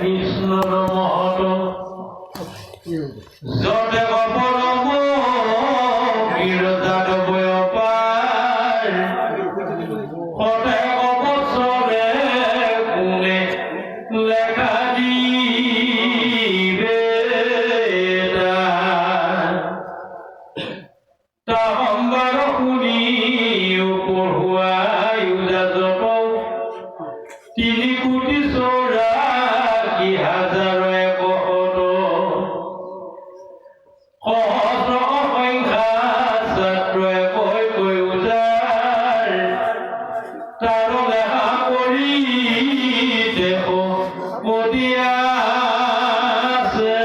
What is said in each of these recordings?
কৃষ্ণৰ মহত যতেক পৰম বীৰ যাদৱ পাৰ, শতেক বছৰে কোনে লেখা দিবে তাৰ? তাসম্বাৰ শুনিও পঢ়ুৱাই যাজত 3 কোটি 84 হাজাৰ 100 সহস্ৰ অসংখ্যা ছাত্ৰ কৈ কৈ উজাৰ তাৰ লেখা কৰি দেখ আছে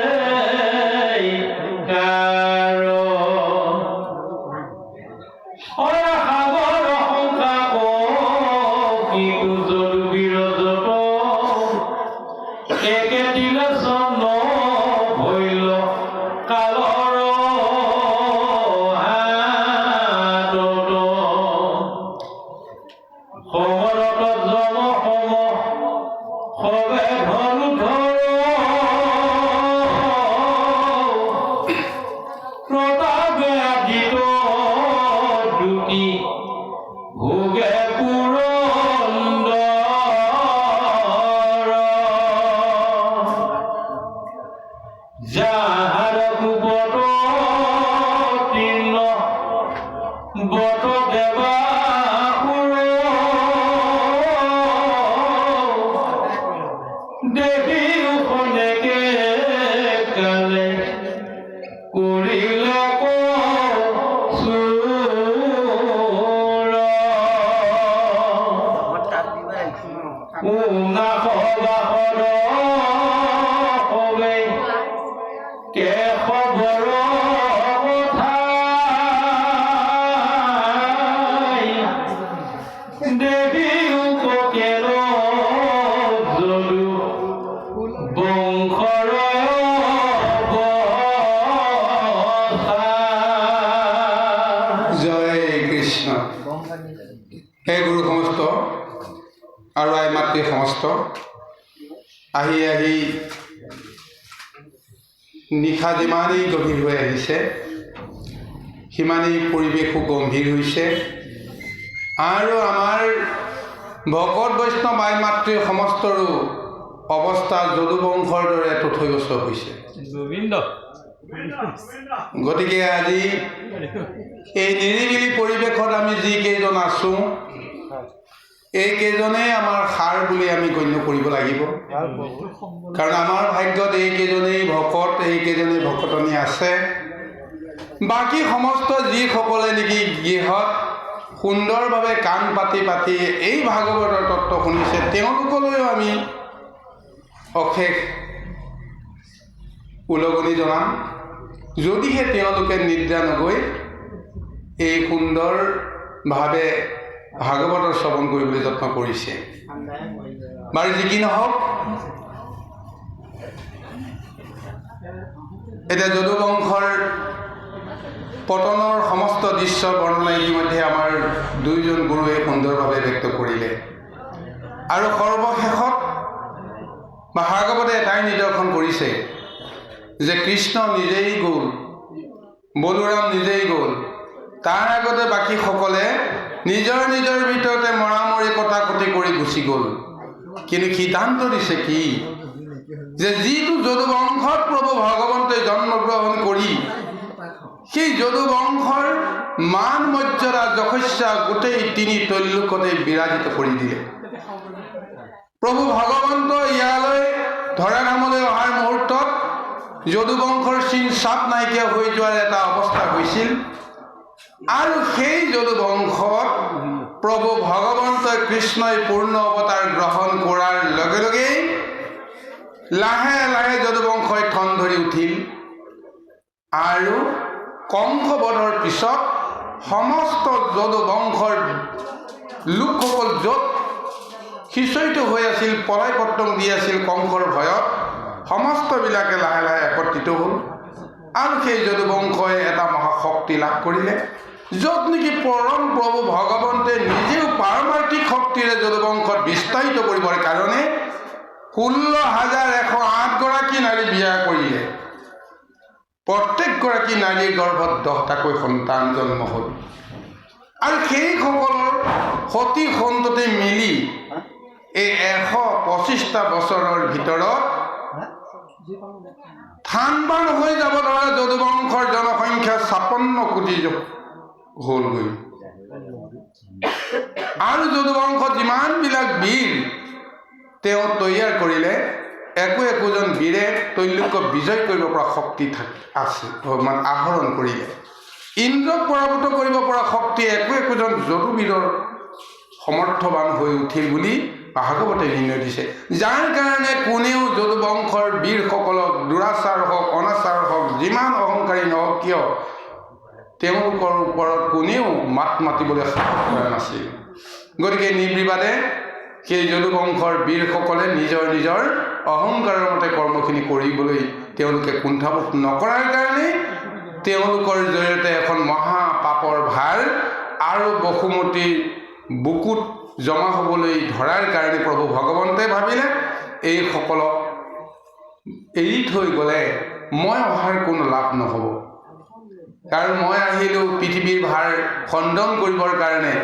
কাৰ। সাগৰ সংখ্যা কিন্তু যদুবীৰ যত একে তিলোচন ভৈল কালৰ হাতত। সমৰত যম সম সবে ধনু ধৰ, প্ৰতাপে আদিত দুটি ভোগে পুৰন্দৰ। যাহাৰ কোপত তীৰ্ণ বট দেৱাসুৰ, দেখিও খনেকে কালে কৰিলে চুৰ। উনাশ বাসৰ সবে কেশৱৰ কথাই, দেখিও কেন যদু বংশৰ অৱস্থা। জয় কৃষ্ণ। হে গুৰু সমস্ত আৰু আই মাতৃ সমস্ত, আহি আহি নিশা যিমানেই গভীৰ হৈ আহিছে, সিমানেই পৰিৱেশো গম্ভীৰ হৈছে আৰু আমাৰ ভকত বৈষ্ণৱ আই মাতৃ সমস্তৰো অৱস্থা যদুবংশৰ দৰে তথৈবচ হৈছে। গোবিন্দ। গতিকে আজি এই নিৰিবিলি পৰিৱেশত আমি যিকেইজন আছোঁ, এইকেইজনেই আমাৰ সাৰ বুলি আমি গণ্য কৰিব লাগিব। কাৰণ আমাৰ ভাগ্যত এইকেইজনেই ভকত, এইকেইজনেই ভকতনী আছে। বাকী সমস্ত যিসকলে নেকি গৃহত সুন্দৰভাৱে কাণ পাতি পাতি এই ভাগৱতৰ তত্ত্ব শুনিছে, তেওঁলোকলৈও আমি অশেষ উলগনি জনাম, যদিহে তেওঁলোকে নিদ্ৰা নগৈ এই সুন্দৰভাৱে ভাগৱতৰ শ্ৰৱণ কৰিবলৈ যত্ন কৰিছে। বাৰু যি কি নহওক, এতিয়া যদুবংশৰ পতনৰ সমস্ত দৃশ্য বৰ্ণনা ইতিমধ্যে আমাৰ দুয়োজন গুৰুৱে সুন্দৰভাৱে ব্যক্ত কৰিলে। আৰু সৰ্বশেষত ভাগৱতে এটাই নিদৰ্শন কৰিছে যে কৃষ্ণ নিজেই গ'ল, বলোৰাম নিজেই গ'ল, তাৰ আগতে বাকীসকলে নিজৰ নিজৰ ভিতৰতে মৰামৰি কটাকটি কৰি গুচি গ'ল। কিন্তু সিদ্ধান্ত দিছে কি যে যিটো যদুবংশত প্ৰভু ভগৱন্তই জন্মগ্ৰহণ কৰি সেই যদুবংশৰ মান মৰ্যাদা যশস্যা গোটেই তিনি তৈলোকতে বিৰাজিত কৰি দিলে। প্ৰভু ভগৱন্ত ইয়ালৈ ধৰাধামলৈ অহাৰ মুহূৰ্তত যদুবংশৰ চিন চাপ নাইকিয়া হৈ যোৱাৰ এটা অৱস্থা হৈছিল। আৰু সেই যদুবংশত প্ৰভু ভগৱন্তই কৃষ্ণই পূৰ্ণ অৱতাৰ গ্ৰহণ কৰাৰ লগে লগেই লাহে লাহে যদুবংশই ঠন ধৰি উঠিল আৰু কংসবধৰ পিছত সমস্ত যদুবংশৰ লোকসকল য'ত সিঁচৰিত হৈ আছিল, পলাই পত্ৰং দি আছিল কংসৰ ভয়ত, সমস্তবিলাকে লাহে লাহে একত্ৰিত হ'ল আৰু সেই যদুবংশই এটা মহাশক্তি লাভ কৰিলে, য'ত নেকি পৰম প্ৰভু ভগৱন্তে নিজেও পাৰমাৰ্থিক শক্তিৰে যদুবংশত বিস্তাৰিত কৰিবৰ কাৰণে 16,108 গৰাকী নাৰী বিয়া কৰিলে। প্ৰত্যেকগৰাকী নাৰীৰ গৰ্ভত 10টাকৈ সন্তান জন্ম হ'ল আৰু সেইসকলৰ সতি সন্ততি মিলি এই 125টা বছৰৰ ভিতৰত থান বান হৈ যাব ধৰা যদুবংশৰ জনসংখ্যা 56 কোটি হ'লগৈ। আৰু যদুবংশত যিমানবিলাক বীৰ তেওঁ তৈয়াৰ কৰিলে, একো একোজন বীৰে ত্ৰৈলোক্য বিজয় কৰিব পৰা শক্তি থাক আছে, মানে আহৰণ কৰিলে। ইন্দ্ৰক পৰাভূত কৰিব পৰা শক্তি একো একোজন যদুবীৰৰ সমৰ্থবান হৈ উঠিল বুলি ভাগৱতে নিৰ্ণয় দিছে। যাৰ কাৰণে কোনেও যদুবংশৰ বীৰসকলক দুৰাচাৰ হওক, অনাচাৰ হওক, যিমান অহংকাৰী নহওক কিয়, তেওঁলোকৰ ওপৰত কোনেও মাত মাতিবলৈ সাহস কৰা নাছিল। গতিকে নিৰ্বিবাদে সেই যদুবংশৰ বীৰসকলে নিজৰ নিজৰ অহংকাৰৰ মতে কৰ্মখিনি কৰিবলৈ তেওঁলোকে কুণ্ঠাবোধ নকৰাৰ কাৰণে তেওঁলোকৰ জৰিয়তে এখন মহাপাপৰ ভাৰ আৰু বসুমতীৰ বুকুত জমা হ'বলৈ ধৰাৰ কাৰণে প্ৰভু ভগৱন্তে ভাবিলে, এইসকলক এৰি থৈ গ'লে মই অহাৰ কোনো লাভ নহ'ব। কাৰণ মই আহিলোঁ পৃথিৱীৰ ভাৰ খণ্ডন কৰিবৰ কাৰণে।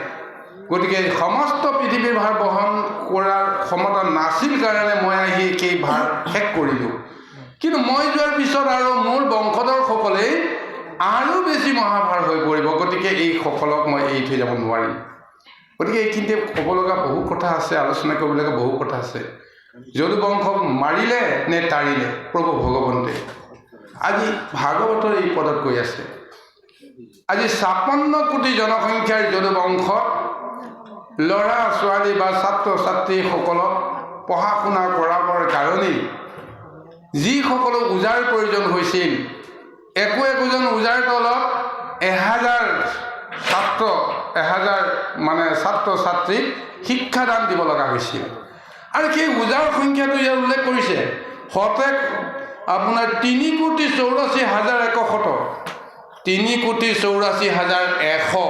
গতিকে সমস্ত পৃথিৱীৰ ভাৰ বহন কৰাৰ ক্ষমতা নাছিল কাৰণে মই আহি সেই ভাৰ শেষ কৰিলোঁ। কিন্তু মই যোৱাৰ পিছত আৰু মোৰ বংশধৰসকলেই আৰু বেছি মহাভাৰ হৈ পৰিব। গতিকে এইসকলক মই এৰি থৈ যাব নোৱাৰিম। গতিকে এইখিনিতে ক'ব লগা বহু কথা আছে, আলোচনা কৰিব লগা বহু কথা আছে। যদু বংশক মাৰিলে নে তাৰিলে প্ৰভু ভগৱন্তে? আজি ভাগৱতৰ এই পদত কৈ আছে, আজি 56 কোটি জনসংখ্যাৰ যদু বংশত ল'ৰা ছোৱালী বা ছাত্ৰ ছাত্ৰীসকলক পঢ়া শুনা কৰাবৰ কাৰণেই যিসকলক ওজাৰ প্ৰয়োজন হৈছিল, একো একোজন ওজাৰ তলত 1000 ছাত্ৰ, 1000 মানে ছাত্ৰ ছাত্ৰীক শিক্ষাদান দিব লগা হৈছিল। আৰু সেই ওজাৰ সংখ্যাটো ইয়াত উল্লেখ কৰিছে শতেক আপোনাৰ 3,84,100, 3,84,100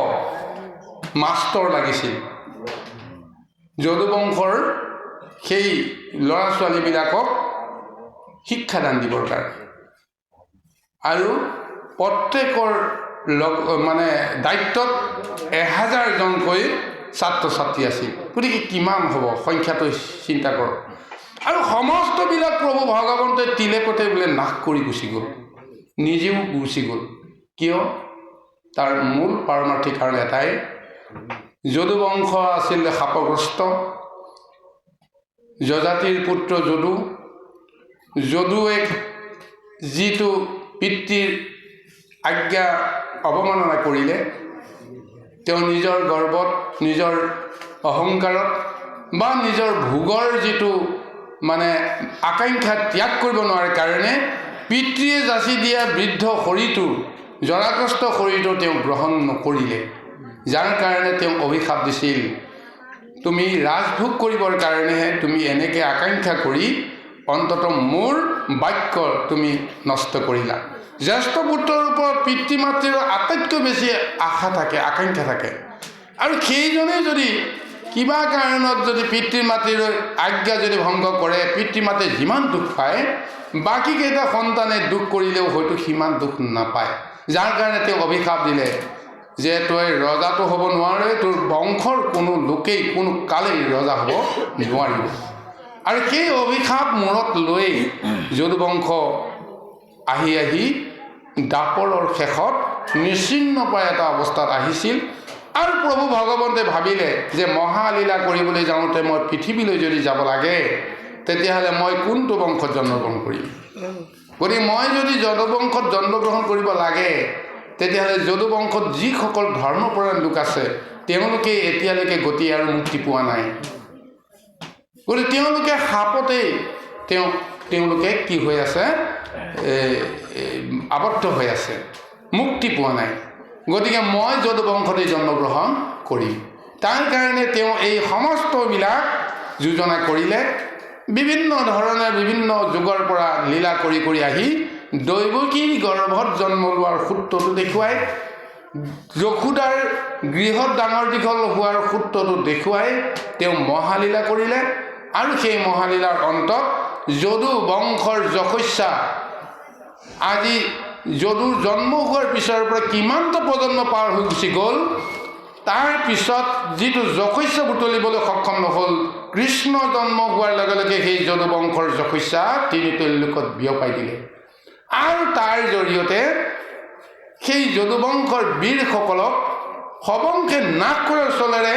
মাষ্টৰ লাগিছিল যদুবংশৰ সেই ল'ৰা ছোৱালীবিলাকক শিক্ষাদান দিবৰ কাৰণে। আৰু প্ৰত্যেকৰ লগ মানে দায়িত্বত 1000জনকৈ ছাত্ৰ ছাত্ৰী আছিল। গতিকে কিমান হ'ব সংখ্যাটো চিন্তা কৰক। আৰু সমস্তবিলাক প্ৰভু ভগৱন্তে তিলেকতে বোলে নাশ কৰি গুচি গ'ল, নিজেও গুচি গ'ল। কিয়? তাৰ মূল পাৰমাৰ্থিক কাৰণ এটাই, যদুবংশ আছিল শাপগ্ৰস্ত। যজাতিৰ পুত্ৰ যদু, যদুৱে যিটো পিতৃৰ আজ্ঞা অৱমাননা কৰিলে, তেওঁ নিজৰ গৰ্বত, নিজৰ অহংকাৰত বা নিজৰ ভোগৰ যিটো মানে আকাংক্ষা ত্যাগ কৰিব নোৱাৰাৰ কাৰণে পিতৃয়ে যাচি দিয়া বৃদ্ধ শৰীৰটো, জৰাগ্ৰস্ত শৰীৰটো তেওঁ গ্ৰহণ নকৰিলে। যাৰ কাৰণে তেওঁক অভিশাপ দিছিল, তুমি ৰাজভোগ কৰিবৰ কাৰণেহে তুমি এনেকৈ আকাংক্ষা কৰি অন্ততঃ মোৰ বাক্য তুমি নষ্ট কৰিলা। জ্যেষ্ঠ পুত্ৰৰ ওপৰত পিতৃ মাতৃৰ আটাইতকৈ বেছি আশা থাকে, আকাংক্ষা থাকে। আৰু সেইজনেই যদি কিবা কাৰণত যদি পিতৃ মাতৃৰ আজ্ঞা যদি ভংগ কৰে, পিতৃ মাতৃয়ে যিমান দুখ পায়, বাকীকেইটা সন্তানে দুখ কৰিলেও হয়তো সিমান দুখ নাপায়। যাৰ কাৰণে তেওঁ অভিশাপ দিলে যে তই ৰজাটো হ'ব নোৱাৰে, তোৰ বংশৰ কোনো লোকেই কোনো কালেই ৰজা হ'ব নোৱাৰিব। আৰু সেই অভিশাপ মূৰত লৈ যদুবংশ আহি আহি দ্বাপৰৰ শেষত নিশ্চিন্ন প্ৰায় এটা অৱস্থাত আহিছিল। আৰু প্ৰভু ভগৱন্তে ভাবিলে যে মহালীলা কৰিবলৈ যাওঁতে মই পৃথিৱীলৈ যদি যাব লাগে, তেতিয়াহ'লে মই কোনটো বংশত জন্মগ্ৰহণ কৰিম? গতিকে মই যদি যদুবংশত জন্মগ্ৰহণ কৰিব লাগে, তেতিয়াহ'লে যদুবংশত যিসকল ধৰ্মপৰায়ণ লোক আছে, তেওঁলোকে এতিয়ালৈকে গতি আৰু মুক্তি পোৱা নাই। গতিকে তেওঁলোকে শাপতেই তেওঁলোকে কি হৈ আছে, আবদ্ধ হৈ আছে, মুক্তি পোৱা নাই। গতিকে মই যদুবংশতেই জন্মগ্ৰহণ কৰিম। তাৰ কাৰণে তেওঁ এই সমস্তবিলাক যোজনা কৰিলে। বিভিন্ন ধৰণে বিভিন্ন যুগৰ পৰা লীলা কৰি কৰি আহি দৈৱকীৰ গৰ্ভত জন্ম লোৱাৰ সূত্ৰটো দেখুৱাই, যশোদাৰ গৃহত ডাঙৰ দীঘল হোৱাৰ সূত্ৰটো দেখুৱাই তেওঁ মহালীলা কৰিলে। আৰু সেই মহালীলাৰ অন্তত যদু বংশৰ যশস্যা, আজি যদুৰ জন্ম হোৱাৰ পিছৰ পৰা কিমানটা প্ৰজন্ম পাৰ হৈ গুচি গ'ল, তাৰ পিছত যিটো যশস্যা বুটলিবলৈ সক্ষম নহ'ল, কৃষ্ণ জন্ম হোৱাৰ লগে লগে সেই যদু বংশৰ যশস্যা তিনি তৈলোকত বিয়পাই দিলে। আৰু তাৰ জৰিয়তে সেই যদুবংশৰ বীৰসকলক সবংশে নাশ কৰাৰ চলেৰে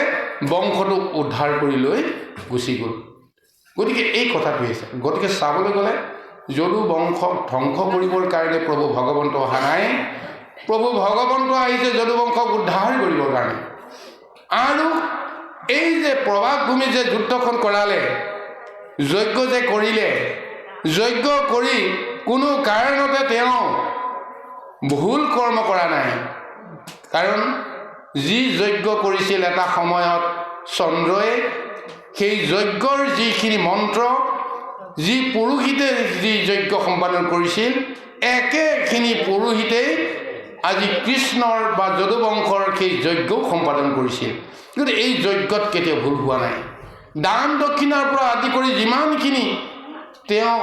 বংশটো উদ্ধাৰ কৰি লৈ গুচি গ'ল। গতিকে এই কথাটো হৈছে, গতিকে চাবলৈ গ'লে যদু বংশক ধ্বংস কৰিবৰ কাৰণে প্ৰভু ভগৱন্ত অহা নাই, প্ৰভু ভগৱন্ত আহিছে যদু বংশক উদ্ধাৰ কৰিবৰ কাৰণে। আৰু এই যে প্ৰভাসভূমি যে যুদ্ধখন কৰালে, যজ্ঞ যে কৰিলে, যজ্ঞ কৰি কোনো কাৰণতে তেওঁ ভুল কৰ্ম কৰা নাই। কাৰণ যি যজ্ঞ কৰিছিল এটা সময়ত চন্দ্ৰই, সেই যজ্ঞৰ যিখিনি মন্ত্ৰ, যি পুৰোহিতে যি যজ্ঞ সম্পাদন কৰিছিল, একেখিনি পুৰোহিতেই আজি কৃষ্ণৰ বা যদুবংশৰ সেই যজ্ঞও সম্পাদন কৰিছিল। গতিকে এই যজ্ঞত কেতিয়াও ভুল হোৱা নাই। দান দক্ষিণাৰ পৰা আদি কৰি যিমানখিনি তেওঁ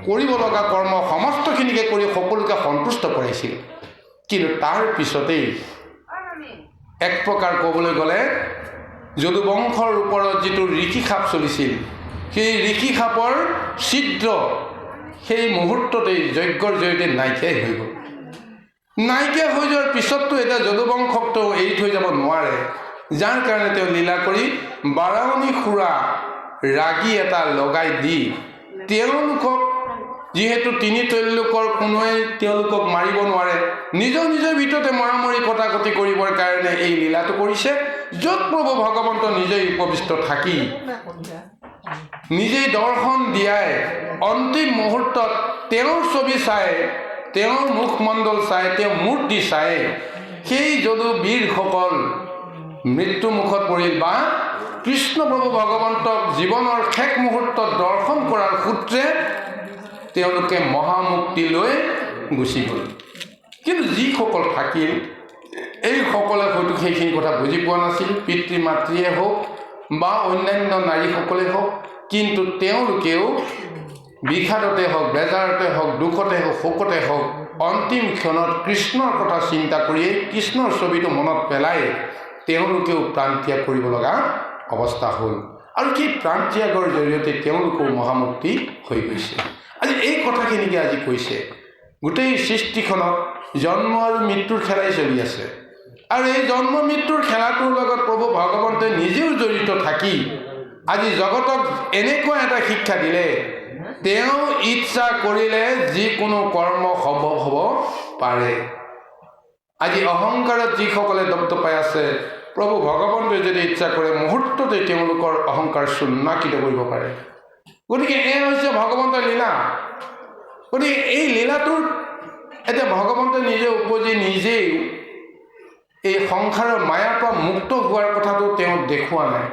কৰিব লগা কৰ্ম সমস্তখিনিকে কৰি সকলোকে সন্তুষ্ট কৰাইছিল। কিন্তু তাৰ পিছতেই এক প্ৰকাৰ ক'বলৈ গ'লে যদুবংশৰ ওপৰত যিটো ঋষি সাপ চলিছিল, সেই ঋষি সাপৰ ছিদ্ৰ সেই মুহূৰ্ততেই যজ্ঞৰ জৰিয়তে নাইকিয়াই হৈ গ'ল। নাইকিয়া হৈ যোৱাৰ পিছততো এতিয়া যদুবংশকতো এৰি থৈ যাব নোৱাৰে, যাৰ কাৰণে তেওঁ লীলা কৰি বাৰাউনী খুৰা ৰাগি এটা লগাই দি তেওঁলোকক, যিহেতু তিনি তৈলোকৰ কোনোৱে তেওঁলোকক মাৰিব নোৱাৰে, নিজৰ নিজৰ ভিতৰতে মৰামৰি কটাকটি কৰিবৰ কাৰণে এই লীলাটো কৰিছে, য'ত প্ৰভু ভগৱন্ত নিজেই উপবিষ্ট থাকি নিজেই দৰ্শন দিয়াই অন্তিম মুহূৰ্তত তেওঁৰ ছবি চাই, তেওঁৰ মুখমণ্ডল চাই, তেওঁৰ মূৰ্তি চাই সেই যদু বীৰসকল মৃত্যু মুখত পৰিল বা কৃষ্ণ প্ৰভু ভগৱন্তক জীৱনৰ শেষ মুহূৰ্তত দৰ্শন কৰাৰ সূত্ৰে তেওঁলোকে মহামুক্তিলৈ গুচি গ'ল। কিন্তু যিসকল থাকিল, এইসকলে হয়তো সেইখিনি কথা বুজি পোৱা নাছিল, পিতৃ মাতৃয়ে হওক বা অন্যান্য নাৰীসকলেই হওক, কিন্তু তেওঁলোকেও বিষাদতে হওক, বেজাৰতে হওক, দুখতে হওক, শোকতে হওক, অন্তিম ক্ষণত কৃষ্ণৰ কথা চিন্তা কৰিয়েই কৃষ্ণৰ ছবিটো মনত পেলাই তেওঁলোকেও প্ৰাণত্যাগ কৰিব লগা অৱস্থা হ'ল। আৰু সেই প্ৰাণত্যাগৰ জৰিয়তে তেওঁলোকেও মহামুক্তি হৈ গৈছে। আজি এই কথাখিনিকে আজি কৈছে, গোটেই সৃষ্টিখনত জন্ম আৰু মৃত্যুৰ খেলাই চলি আছে। আৰু এই জন্ম মৃত্যুৰ খেলাটোৰ লগত প্ৰভু ভগৱন্তই নিজেও জড়িত থাকি আজি জগতক এনেকুৱা এটা শিক্ষা দিলে, তেওঁ ইচ্ছা কৰিলে যিকোনো কৰ্ম সম্ভৱ হ'ব পাৰে। আজি অহংকাৰত যিসকলে দপদপাই আছে, প্ৰভু ভগৱন্তই যদি ইচ্ছা কৰে মুহূৰ্ততে তেওঁলোকৰ অহংকাৰ চূৰ্ণাকৃত কৰিব পাৰে। গতিকে এয়া হৈছে ভগৱন্তৰ লীলা। গতিকে এই লীলাটোৰ এতিয়া ভগৱন্তই নিজে উপজি নিজেই এই সংসাৰৰ মায়াৰ পৰা মুক্ত হোৱাৰ কথাটো তেওঁ দেখুওৱা নাই।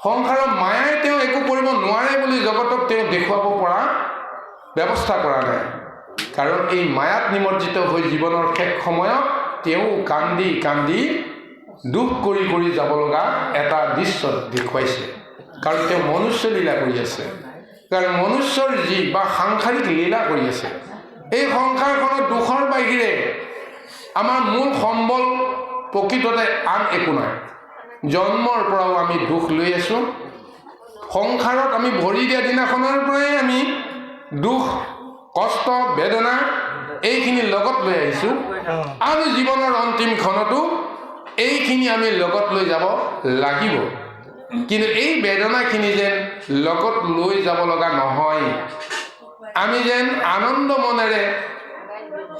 সংসাৰৰ মায়াই তেওঁ একো কৰিব নোৱাৰে বুলি জগতক তেওঁ দেখুৱাব পৰা ব্যৱস্থা কৰা নাই। কাৰণ এই মায়াত নিমজ্জিত হৈ জীৱনৰ শেষ সময়ত তেওঁ কান্দি কান্দি দুখ কৰি কৰি যাব লগা এটা দৃশ্য দেখুৱাইছে। কাৰণ তেওঁ মনুষ্য লীলা কৰি আছে, কাৰণ মনুষ্যৰ যি বা সাংসাৰিক লীলা কৰি আছে। এই সংসাৰখনত দুখৰ বাহিৰে আমাৰ মূল সম্বল প্ৰকৃততে আন একো নাই। জন্মৰ পৰাও আমি দুখ লৈ আছোঁ, সংসাৰত আমি ভৰি দিয়া দিনাখনৰ পৰাই আমি দুখ কষ্ট বেদনা এইখিনি লগত লৈ আহিছোঁ, আৰু জীৱনৰ অন্তিম ক্ষণতো এইখিনি আমি লগত লৈ যাব লাগিব। কিন্তু এই বেদনাখিনি যেন লগত লৈ যাব লগা নহয়, আমি যেন আনন্দ মনেৰে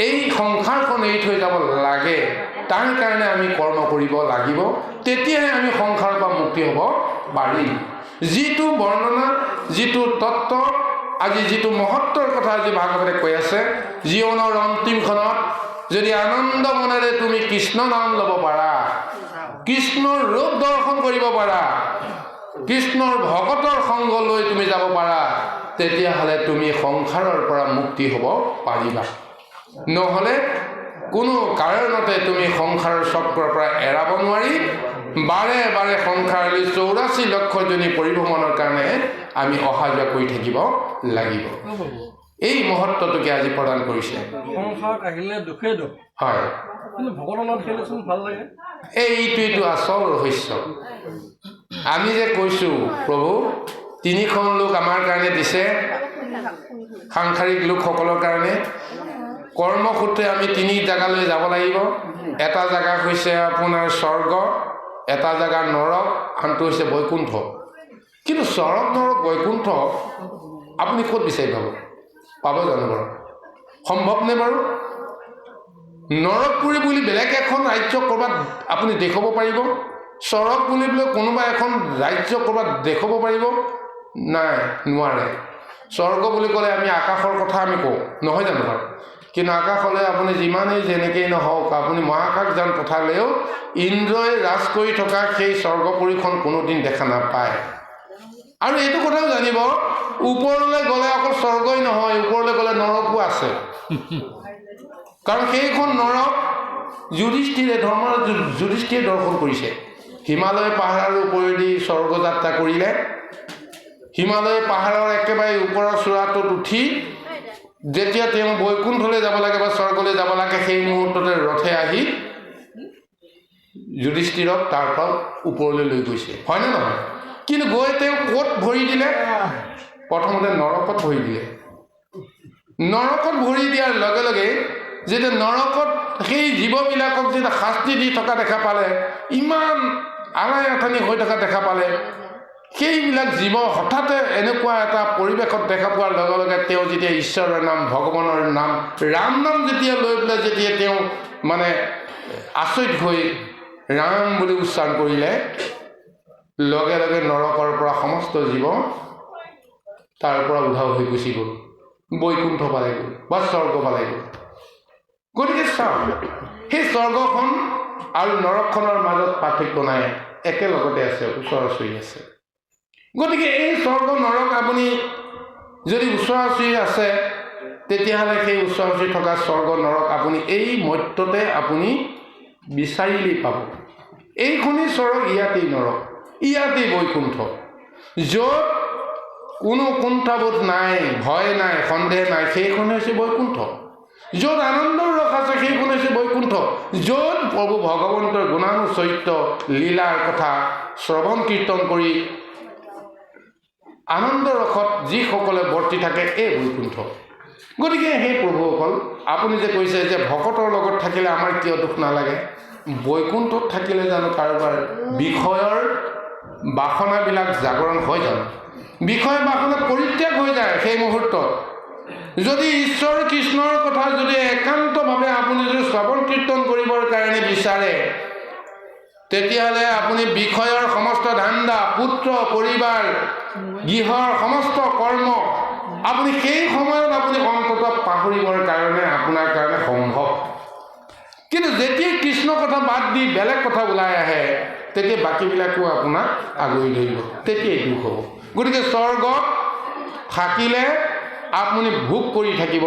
এই সংসাৰখন এৰি থৈ যাব লাগে, তাৰ কাৰণে আমি কৰ্ম কৰিব লাগিব। তেতিয়াহে আমি সংসাৰৰ পৰা মুক্তি হ'ব পাৰিম। যিটো বৰ্ণনা, যিটো তত্ত্ব, আজি যিটো মহত্বৰ কথা আজি ভাগৱতে কৈ আছে, জীৱনৰ অন্তিম ক্ষণত যদি আনন্দ মনেৰে তুমি কৃষ্ণ নাম ল'ব পাৰা, কৃষ্ণৰ ৰূপ দৰ্শন কৰিব পাৰা, কৃষ্ণৰ ভকতৰ সংগ লৈ তুমি যাব পাৰা, তেতিয়াহ'লে তুমি সংসাৰৰ পৰা মুক্তি হ'ব পাৰিবা। নহ'লে কোনো কাৰণতে তুমি সংসাৰৰ চক্ৰৰ পৰা এৰাব নোৱাৰি। বাৰে বাৰে সংসাৰলৈ 84 লক্ষ জনী পৰিভ্ৰমণৰ কাৰণে আমি অহা যোৱা কৰি থাকিব লাগিব। এই মহত্বটোকে আজি প্ৰদান কৰিছে। সংসাৰত আহিলে দুখেই দুখ, হয়, কিন্তু ভগৱানৰ নাম খেলিলেচোন ভাল লাগে। এইটোৱেইটো আচল ৰহস্য। আমি যে কৈছোঁ প্ৰভু তিনিখন লোক আমাৰ কাৰণে দিছে, সাংসাৰিক লোকসকলৰ কাৰণে কৰ্মসূত্ৰে আমি তিনি জেগালৈ যাব লাগিব। এটা জেগা হৈছে আপোনাৰ স্বৰ্গ, এটা জেগা নৰক, আনটো হৈছে বৈকুণ্ঠ। কিন্তু স্বৰ্গ নৰক বৈকুণ্ঠ আপুনি ক'ত বিচাৰি পাব? পাব জানো বাৰু? সম্ভৱনে বাৰু? নৰকপুৰী বুলি বেলেগ এখন ৰাজ্য ক'ৰবাত আপুনি দেখুৱাব পাৰিব? স্বৰ্গ বুলি বোলে কোনোবা এখন ৰাজ্য ক'ৰবাত দেখুৱাব পাৰিব? নাই, নোৱাৰে। স্বৰ্গ বুলি ক'লে আমি আকাশৰ কথা আমি কওঁ, নহয় জানো বাৰু? কিন্তু আকাশলৈ আপুনি যিমানেই যেনেকেই নহওক, আপুনি মহাকাশ যান পঠালেও ইন্দ্ৰই ৰাজ কৰি থকা সেই স্বৰ্গপুৰীখন কোনোদিন দেখা নাপায়। আৰু এইটো কথাও জানিব, ওপৰলৈ গ'লে অকল স্বৰ্গই নহয়, ওপৰলৈ গ'লে নৰকো আছে। কাৰণ সেইখন নৰক যুধিষ্ঠিৰে, ধৰ্মৰাজ যুধিষ্ঠিৰে দৰ্শন কৰিছে। হিমালয় পাহাৰৰ ওপৰেদি স্বৰ্গ যাত্ৰা কৰিলে। হিমালয় পাহাৰৰ একেবাৰে ওপৰৰ চূড়াটোত উঠি যেতিয়া তেওঁ বৈকুণ্ঠলৈ যাব লাগে বা স্বৰ্গলৈ যাব লাগে, সেই মুহূৰ্ততে ৰথে আহি যুধিষ্ঠিৰক তাৰ পৰা ওপৰলৈ লৈ গৈছে, হয়নে নহয়? কিন্তু গৈ তেওঁ ক'ত ভৰি দিলে? প্ৰথমতে নৰকত ভৰি দিলে। নৰকত ভৰি দিয়াৰ লগে লগে যেতিয়া নৰকত সেই জীৱবিলাকক যেতিয়া শাস্তি দি থকা দেখা পালে, ইমান আলাই আথানি হৈ থকা দেখা পালে, সেইবিলাক জীৱ হঠাতে এনেকুৱা এটা পৰিৱেশত দেখা পোৱাৰ লগে লগে তেওঁ যেতিয়া ঈশ্বৰৰ নাম, ভগৱানৰ নাম, ৰাম নাম যেতিয়া লৈ পেলাই যেতিয়া তেওঁ মানে আচৰিত হৈ ৰাম বুলি উচ্চাৰণ কৰিলে, লগে লগে নৰকৰ পৰা সমস্ত জীৱ তাৰ পৰা উধাও হৈ গুচি গ'ল, বৈকুণ্ঠ পালেগৈ বা স্বৰ্গ পালেগৈ। গতিকে চাওক, সেই স্বৰ্গখন আৰু নৰকখনৰ মাজত পাৰ্থক্য নাই, একেলগতে আছে, ওচৰা ওচৰি আছে। গতিকে এই স্বৰ্গ নৰক আপুনি যদি ওচৰা ওচৰি আছে, তেতিয়াহ'লে সেই ওচৰা ওচৰি থকা স্বৰ্গ নৰক আপুনি এই মত্যতে আপুনি বিচাৰিলেই পাব। এইখনেই স্বৰ্গ, ইয়াতেই নৰক, ইয়াতেই বৈকুণ্ঠ, য'ত কোনো কুণ্ঠাবোধ নাই, ভয় নাই, সন্দেহ নাই, সেইখনেই হৈছে বৈকুণ্ঠ। য'ত আনন্দৰ ৰস আছে, সেইখন হৈছে বৈকুণ্ঠ। য'ত প্ৰভু ভগৱন্তৰ গুণানুচৰিত্ৰ লীলাৰ কথা শ্ৰৱণ কীৰ্তন কৰি আনন্দ ৰসত যিসকলে বৰ্তি থাকে, এই বৈকুণ্ঠ। গতিকে সেই প্ৰভুসকল, আপুনি যে কৈছে যে ভকতৰ লগত থাকিলে আমাৰ কিয় দুখ নালাগে, বৈকুণ্ঠত থাকিলে জানো কাৰোবাৰ বিষয়ৰ বাসনাবিলাক জাগৰণ হয় জানো? বিষয় বাসনা পৰিত্যাগ হৈ যায় সেই মুহূৰ্তত। যদি ঈশ্বৰ কৃষ্ণৰ কথা যদি একান্তভাৱে আপুনি যদি শ্ৰৱণ কীৰ্তন কৰিবৰ কাৰণে বিচাৰে, তেতিয়াহ'লে আপুনি বিষয়ৰ সমস্ত ধান্দা, পুত্ৰ পৰিবাৰ, গৃহৰ সমস্ত কৰ্ম আপুনি সেই সময়ত আপুনি অন্ততঃ পাহৰিবৰ কাৰণে আপোনাৰ কাৰণে সম্ভৱ। কিন্তু যেতিয়াই কৃষ্ণ কথা বাদ দি বেলেগ কথা ওলাই আহে, তেতিয়া বাকীবিলাকো আপোনাক আগুৰি ধৰিব, তেতিয়াই দুখ হ'ব। গতিকে স্বৰ্গত থাকিলে আপুনি ভোগ কৰি থাকিব,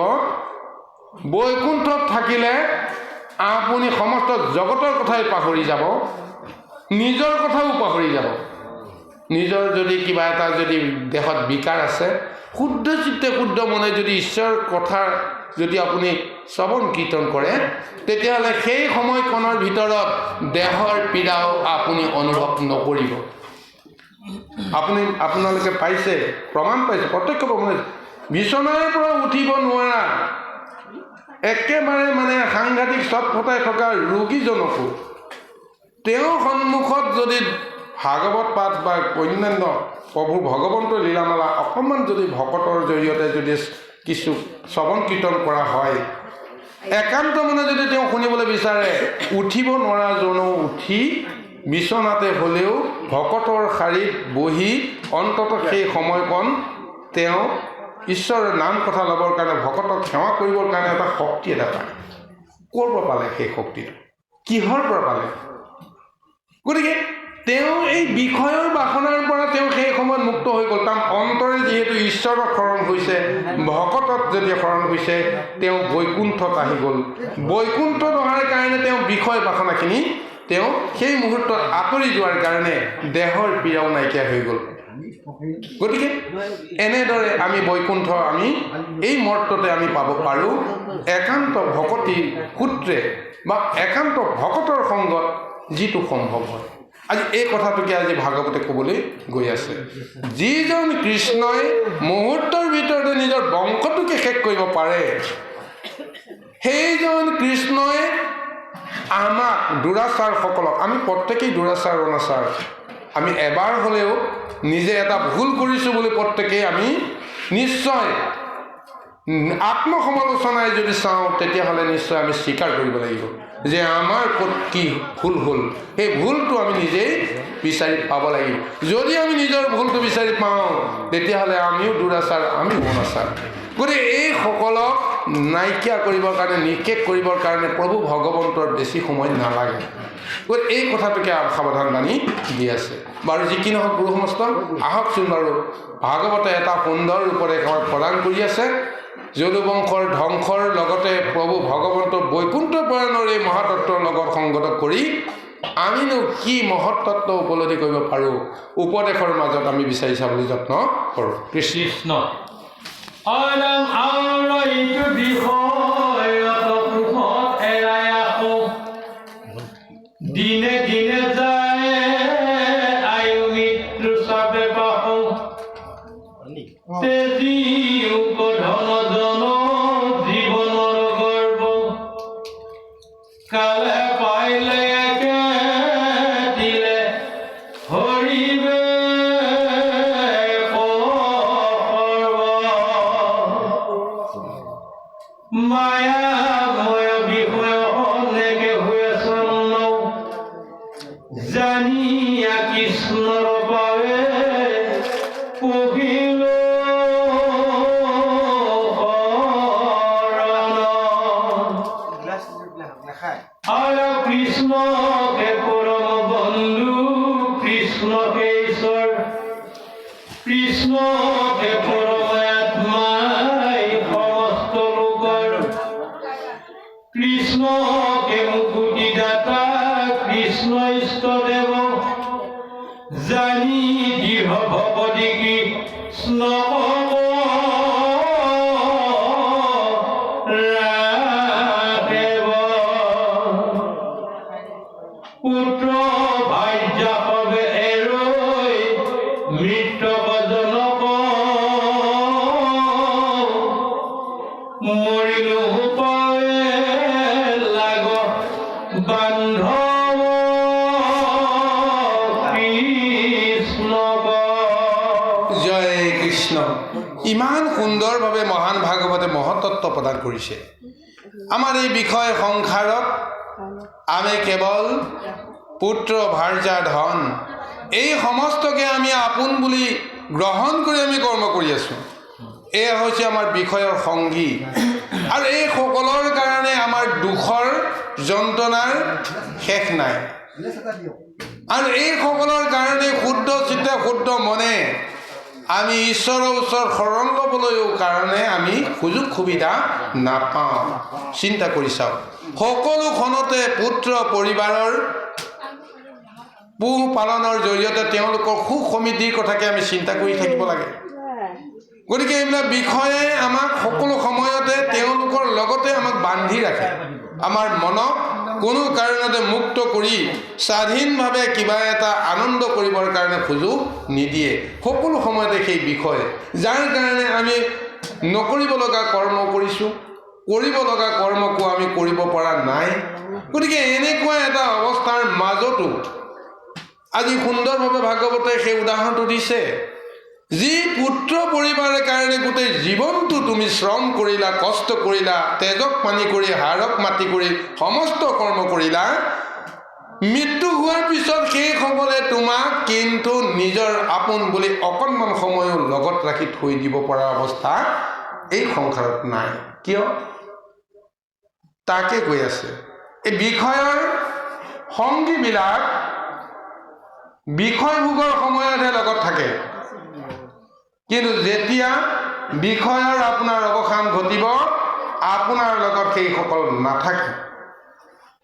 বৈকুণ্ঠত থাকিলে আপুনি সমস্ত জগতৰ কথাই পাহৰি যাব, নিজৰ কথাও পাহৰি যাব। নিজৰ যদি কিবা এটা যদি দেহত বিকাৰ আছে, শুদ্ধ চিত্তে শুদ্ধ মনে যদি ঈশ্বৰৰ কথা যদি আপুনি শ্ৰৱণ কীৰ্তন কৰে, তেতিয়াহ'লে সেই সময়কণৰ ভিতৰত দেহৰ পীড়াও আপুনি অনুভৱ নকৰিব। আপোনালোকে পাইছে, প্ৰমাণ পাইছে, প্ৰত্যক্ষ প্ৰমাণ পাইছে। বিচনাৰ পৰা উঠিব নোৱাৰা, একেবাৰে মানে সাংঘাতিক চটফটাই থকা ৰোগীজনকো তেওঁৰ সন্মুখত যদি ভাগৱত পাঠ বা অন্যান্য প্ৰভু ভগৱন্তৰ লীলামালা অকণমান যদি ভকতৰ জৰিয়তে যদি কিছু শ্ৰৱণ কীৰ্তন কৰা হয়, একান্ত মনে যদি তেওঁ শুনিবলৈ বিচাৰে, উঠিব নোৱাৰাজনো উঠি বিচনাতে হ'লেও ভকতৰ শাৰীত বহি অন্ততঃ সেই সময়কণ তেওঁ ঈশ্বৰৰ নাম কথা ল'বৰ কাৰণে, ভকতক সেৱা কৰিবৰ কাৰণে এটা শক্তি এটা পায়। ক'ৰ পৰা পালে সেই শক্তিটো? কিহৰ পৰা পালে? গতিকে তেওঁ এই বিষয়ৰ বাসনাৰ পৰা তেওঁ সেই সময়ত মুক্ত হৈ গ'ল। কাৰণ অন্তৰে যিহেতু ঈশ্বৰক শৰণ হৈছে, ভকতত যেতিয়া শৰণ হৈছে, তেওঁ বৈকুণ্ঠত আহি গ'ল। বৈকুণ্ঠত অহাৰ কাৰণে তেওঁ বিষয় বাসনাখিনি তেওঁ সেই মুহূৰ্তত আঁতৰি যোৱাৰ কাৰণে দেহৰ পীড়াও নাইকিয়া হৈ গ'ল। গতিকে এনেদৰে আমি বৈকুণ্ঠ আমি এই মুহূৰ্ততে আমি পাব পাৰোঁ, একান্ত ভকতিৰ সূত্ৰে বা একান্ত ভকতৰ সংগত যিটো সম্ভৱ হয়। আজি এই কথাটোকে আজি ভাগৱতে ক'বলৈ গৈ আছে। যিজন কৃষ্ণই মুহূৰ্তৰ ভিতৰতে নিজৰ বংশটোকে শেষ কৰিব পাৰে, সেইজন কৃষ্ণই আমাক দুৰাচাৰসকলক, আমি প্ৰত্যেকেই দুৰাচাৰ অনাচাৰ, আমি এবাৰ হ'লেও নিজে এটা ভুল কৰিছোঁ বুলি প্ৰত্যেকেই আমি নিশ্চয় আত্মসমালোচনাই যদি চাওঁ, তেতিয়াহ'লে নিশ্চয় আমি স্বীকাৰ কৰিব লাগিব যে আমাৰ ক'ত কি ভুল হ'ল। সেই ভুলটো আমি নিজেই বিচাৰি পাব লাগিব। যদি আমি নিজৰ ভুলটো বিচাৰি পাওঁ, তেতিয়াহ'লে আমিও দুৰাচাৰ, আমিও অনাচাৰ। গতিকে এইসকলক নাইকিয়া কৰিবৰ কাৰণে, নিঃশেষ কৰিবৰ কাৰণে প্ৰভু ভগৱন্তৰ বেছি সময় নালাগে। গতিকে এই কথাটোকে সাৱধান বাণী দি আছে। বাৰু যি কি নহওক গুৰু সমস্ত, আহকচোন বাৰু ভাগৱতে এটা সুন্দৰ ৰূপৰে আমাক প্ৰদান কৰি আছে। যদুবংশৰ ধ্বংসৰ লগতে প্ৰভু ভগৱন্তৰ বৈকুণ্ঠ প্ৰয়াণৰ এই মহাতত্ত্বৰ লগত সংগত কৰি আমিনো কি মহত্তত্ত্ব উপলব্ধি কৰিব পাৰোঁ, উপদেশৰ মাজত আমি বিচাৰি চাবলৈ যত্ন কৰোঁ। কৃষ্ণ। কৃষ্ণ। অলম আউৰ ইটো বিষয়ত কোষত এৰাই আকৌ দিনে দিনে যায় আয়ু মৃত্যু চাপে বাস। তেজিওক ধন জন জীৱনৰ গৰ্ব, কালে পাইলে একে দিলে হৰিবে সৰ্ব। মায়াময় বিষয় অনেকে হৈ চন্ন, জানিয়া কৃষ্ণৰ বাবে পঢ়িল শৰণ। আৰু কৃষ্ণকে পৰম বন্ধু, কৃষ্ণকে ঈশ্বৰ, কৃষ্ণকে পৰম আত্মাই সমস্ত লোকৰ, কৃষ্ণকে মুকুতিদাতা, কৃষ্ণ ইষ্টদেৱ, জানি দৃঢ় ভকতি কৃষ্ণ ৰাখেব। পুত্ৰ ভাৰ্যা সবে এৰৈ মৃতক জনক, মৰিলো পাৱে লাগ বান্ধৱ কৃষ্ণক। জয় কৃষ্ণ। ইমান সুন্দৰভাৱে মহান ভাগৱতে মহতত্ত্ব প্ৰদান কৰিছে। আমাৰ এই বিষয় সংসাৰত আমি কেৱল পুত্ৰ ভাৰ্যা ধন এই সমস্তকে আমি আপোন বুলি গ্ৰহণ কৰি আমি কৰ্ম কৰি আছোঁ। এয়া হৈছে আমাৰ বিষয়ৰ সংগী, আৰু এই সকলৰ কাৰণে আমাৰ দুখৰ যন্ত্ৰণাৰ শেষ নাই। আৰু এই সকলৰ কাৰণে শুদ্ধ চিত্তে শুদ্ধ মনে আমি ঈশ্বৰৰ ওচৰত শৰণ ল'বলৈও কাৰণে আমি সুযোগ সুবিধা নাপাওঁ। চিন্তা কৰি চাওক, সকলোখনতে পুত্ৰ পৰিবাৰৰ পোহ পালনৰ জৰিয়তে তেওঁলোকৰ সুখ সমৃদ্ধিৰ কথাকে আমি চিন্তা কৰি থাকিব লাগে। গতিকে এইবিলাক বিষয়ে আমাক সকলো সময়তে তেওঁলোকৰ লগতে আমাক বান্ধি ৰাখে। আমাৰ মনক কোনো কাৰণতে মুক্ত কৰি স্বাধীনভাৱে কিবা এটা আনন্দ কৰিবৰ কাৰণে সুযোগ নিদিয়ে। সকলো সময়তে সেই বিষয়, যাৰ কাৰণে আমি নকৰিব লগা কৰ্ম কৰিছোঁ, কৰিব লগা কৰ্মকো আমি কৰিব পৰা নাই। গতিকে এনেকুৱা এটা অৱস্থাৰ মাজতো আজি সুন্দৰভাৱে ভাগৱতে সেই উদাহৰণটো দিছে। যি পুত্ৰ পৰিবাৰৰ কাৰণে গোটেই জীৱনটো তুমি শ্ৰম কৰিলা, কষ্ট কৰিলা, তেজক পানী কৰি, হাড়ক মাটি কৰি সমস্ত কৰ্ম কৰিলা, মৃত্যু হোৱাৰ পিছত সেইসকলে তোমাক কিন্তু নিজৰ আপোন বুলি অকণমান সময়ো লগত ৰাখি থৈ দিব পৰা অৱস্থা এই সংসাৰত নাই। কিয় তাকে কৈ আছে। এই বিষয়ৰ সংগীবিলাক বিষয়ভোগৰ সময়তহে লগত থাকে, কিন্তু যেতিয়া বিষয়ৰ আপোনাৰ অৱসান ঘটিব, আপোনাৰ লগত সেইসকল নাথাকে।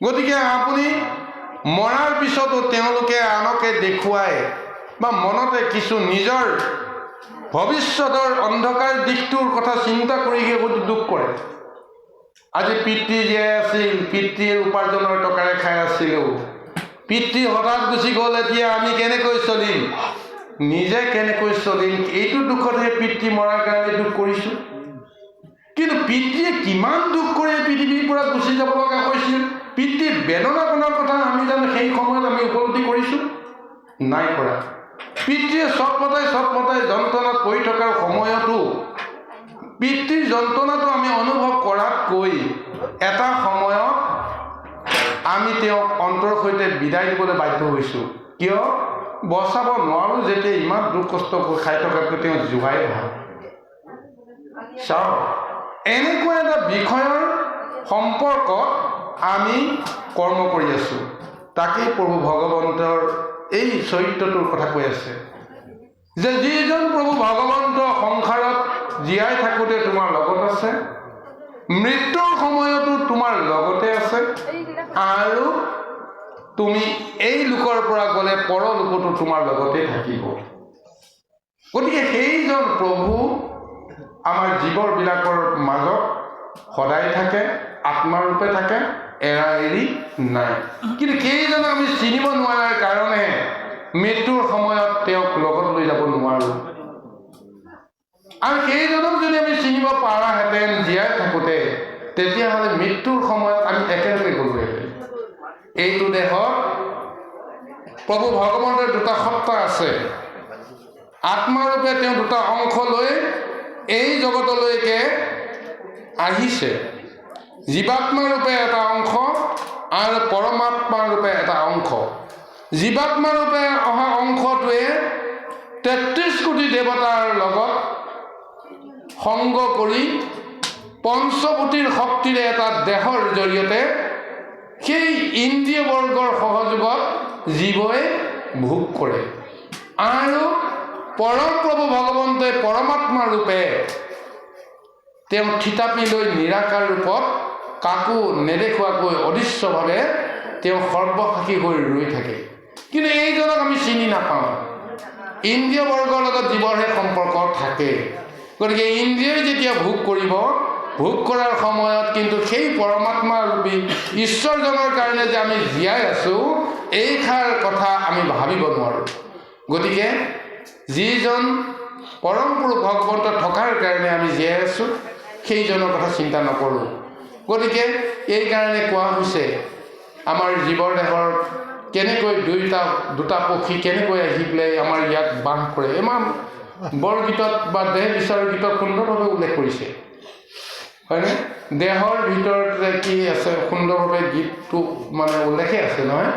গতিকে আপুনি মৰাৰ পিছতো তেওঁলোকে আনকে দেখুৱাই বা মনতে কিছু নিজৰ ভৱিষ্যতৰ অন্ধকাৰ দিশটোৰ কথা চিন্তা কৰিহে হয়তো দুখ কৰে। আজি পিতৃ জীয়াই আছিল, পিতৃৰ উপাৰ্জনৰ টকাৰে খাই আছিলোঁ, পিতৃ হঠাৎ গুচি গ'ল, এতিয়া আমি কেনেকৈ চলিম, নিজে কেনেকৈ চলিম, এইটো দুখতহে পিতৃ মৰাৰ কাৰণে দুখ কৰিছোঁ। কিন্তু পিতৃয়ে কিমান দুখ কৰি পৃথিৱীৰ পৰা গুচি যাব লগা হৈছিল, পিতৃৰ বেদনাকণৰ কথা আমি জানো সেই সময়ত আমি উপলব্ধি কৰিছোঁ? নাই কৰা। পিতৃয়ে চটফটাই চটফটাই যন্ত্ৰণাত পৰি থকাৰ সময়তো পিতৃৰ যন্ত্ৰণাটো আমি অনুভৱ কৰাতকৈ এটা সময়ত আমি তেওঁক অন্তৰ সৈতে বিদায় দিবলৈ বাধ্য হৈছোঁ। কিয়? বচাব নোৱাৰোঁ যেতিয়া ইমান দুখ কষ্ট খাই থকাতকৈ তেওঁ যোৱাই ভাল। চাওক, এনেকুৱা এটা বিষয়ৰ সম্পৰ্কত আমি কৰ্ম কৰি আছোঁ। তাকেই প্ৰভু ভগৱন্তৰ এই চৰিত্ৰটোৰ কথা কৈ আছে যে যিজন প্ৰভু ভগৱন্ত সংসাৰত জীয়াই থাকোঁতে তোমাৰ লগত আছে, মৃত্যুৰ সময়তো তোমাৰ লগতে আছে, আৰু তুমি এই লোকৰ পৰা গ'লে পৰলোকতো তোমাৰ লগতে থাকিব। গতিকে সেইজন প্ৰভু আমাৰ জীৱৰবিলাকৰ মাজত সদায় থাকে, আত্মাৰূপে থাকে, এৰা এৰি নাই। কিন্তু সেইজনক আমি চিনিব নোৱাৰাৰ কাৰণে মৃত্যুৰ সময়ত তেওঁক লগত লৈ যাব নোৱাৰোঁ। আৰু সেইজনক যদি আমি চিনিব পাৰাহেঁতেন জীয়াই থাকোঁতে, তেতিয়াহ'লে মৃত্যুৰ সময়ত আমি একেলগে গ'লোহেঁতেন। এইটো দেহত প্ৰভু ভগৱন্তৰ দুটা সত্তা আছে। আত্মাৰূপে তেওঁ দুটা অংশ লৈ এই জগতলৈকে আহিছে। জীৱাত্মাৰূপে এটা অংশ আৰু পৰমাত্মাৰূপে এটা অংশ। জীৱাত্মাৰূপে অহা অংশটোৱে 33 কোটি দেৱতাৰ লগত সংগ কৰি পঞ্চভূতিৰ শক্তিৰে এটা দেহৰ জৰিয়তে সেই ইন্দ্ৰিয় বৰ্গৰ সহযোগত জীৱই ভোগ কৰে। আৰু পৰম প্ৰভু ভগৱন্তই পৰমাত্মা ৰূপে তেওঁ থিতাপি লৈ নিৰাকাৰ ৰূপত কাকো নেদেখুৱাকৈ অদৃশ্যভাৱে তেওঁ সৰ্বসাক্ষী হৈ ৰৈ থাকে। কিন্তু এইজনক আমি চিনি নাপাওঁ। ইন্দ্ৰিয় বৰ্গৰ লগত জীৱৰহে সম্পৰ্ক থাকে। গতিকে ইন্দ্ৰিয়ই যেতিয়া ভোগ কৰিব, ভোগ কৰাৰ সময়ত কিন্তু সেই পৰমাত্মা ৰূপী ঈশ্বৰজনৰ কাৰণে যে আমি জীয়াই আছোঁ, এইষাৰ কথা আমি ভাবিব নোৱাৰোঁ। গতিকে যিজন পৰম পুৰুষ ভগৱন্ত থকাৰ কাৰণে আমি জীয়াই আছোঁ, সেইজনৰ কথা চিন্তা নকৰোঁ। গতিকে এইকাৰণে কোৱা হৈছে, আমাৰ জীৱৰ দেহৰ কেনেকৈ দুটা পক্ষী কেনেকৈ আহি পেলাই আমাৰ ইয়াত বাস কৰে, ইমান বৰগীতত বা দেহ বিচাৰৰ গীতত সুন্দৰভাৱে উল্লেখ কৰিছে, হয়নে? দেহৰ ভিতৰতে কি আছে সুন্দৰভাৱে গীতটো মানে উল্লেখে আছে নহয়,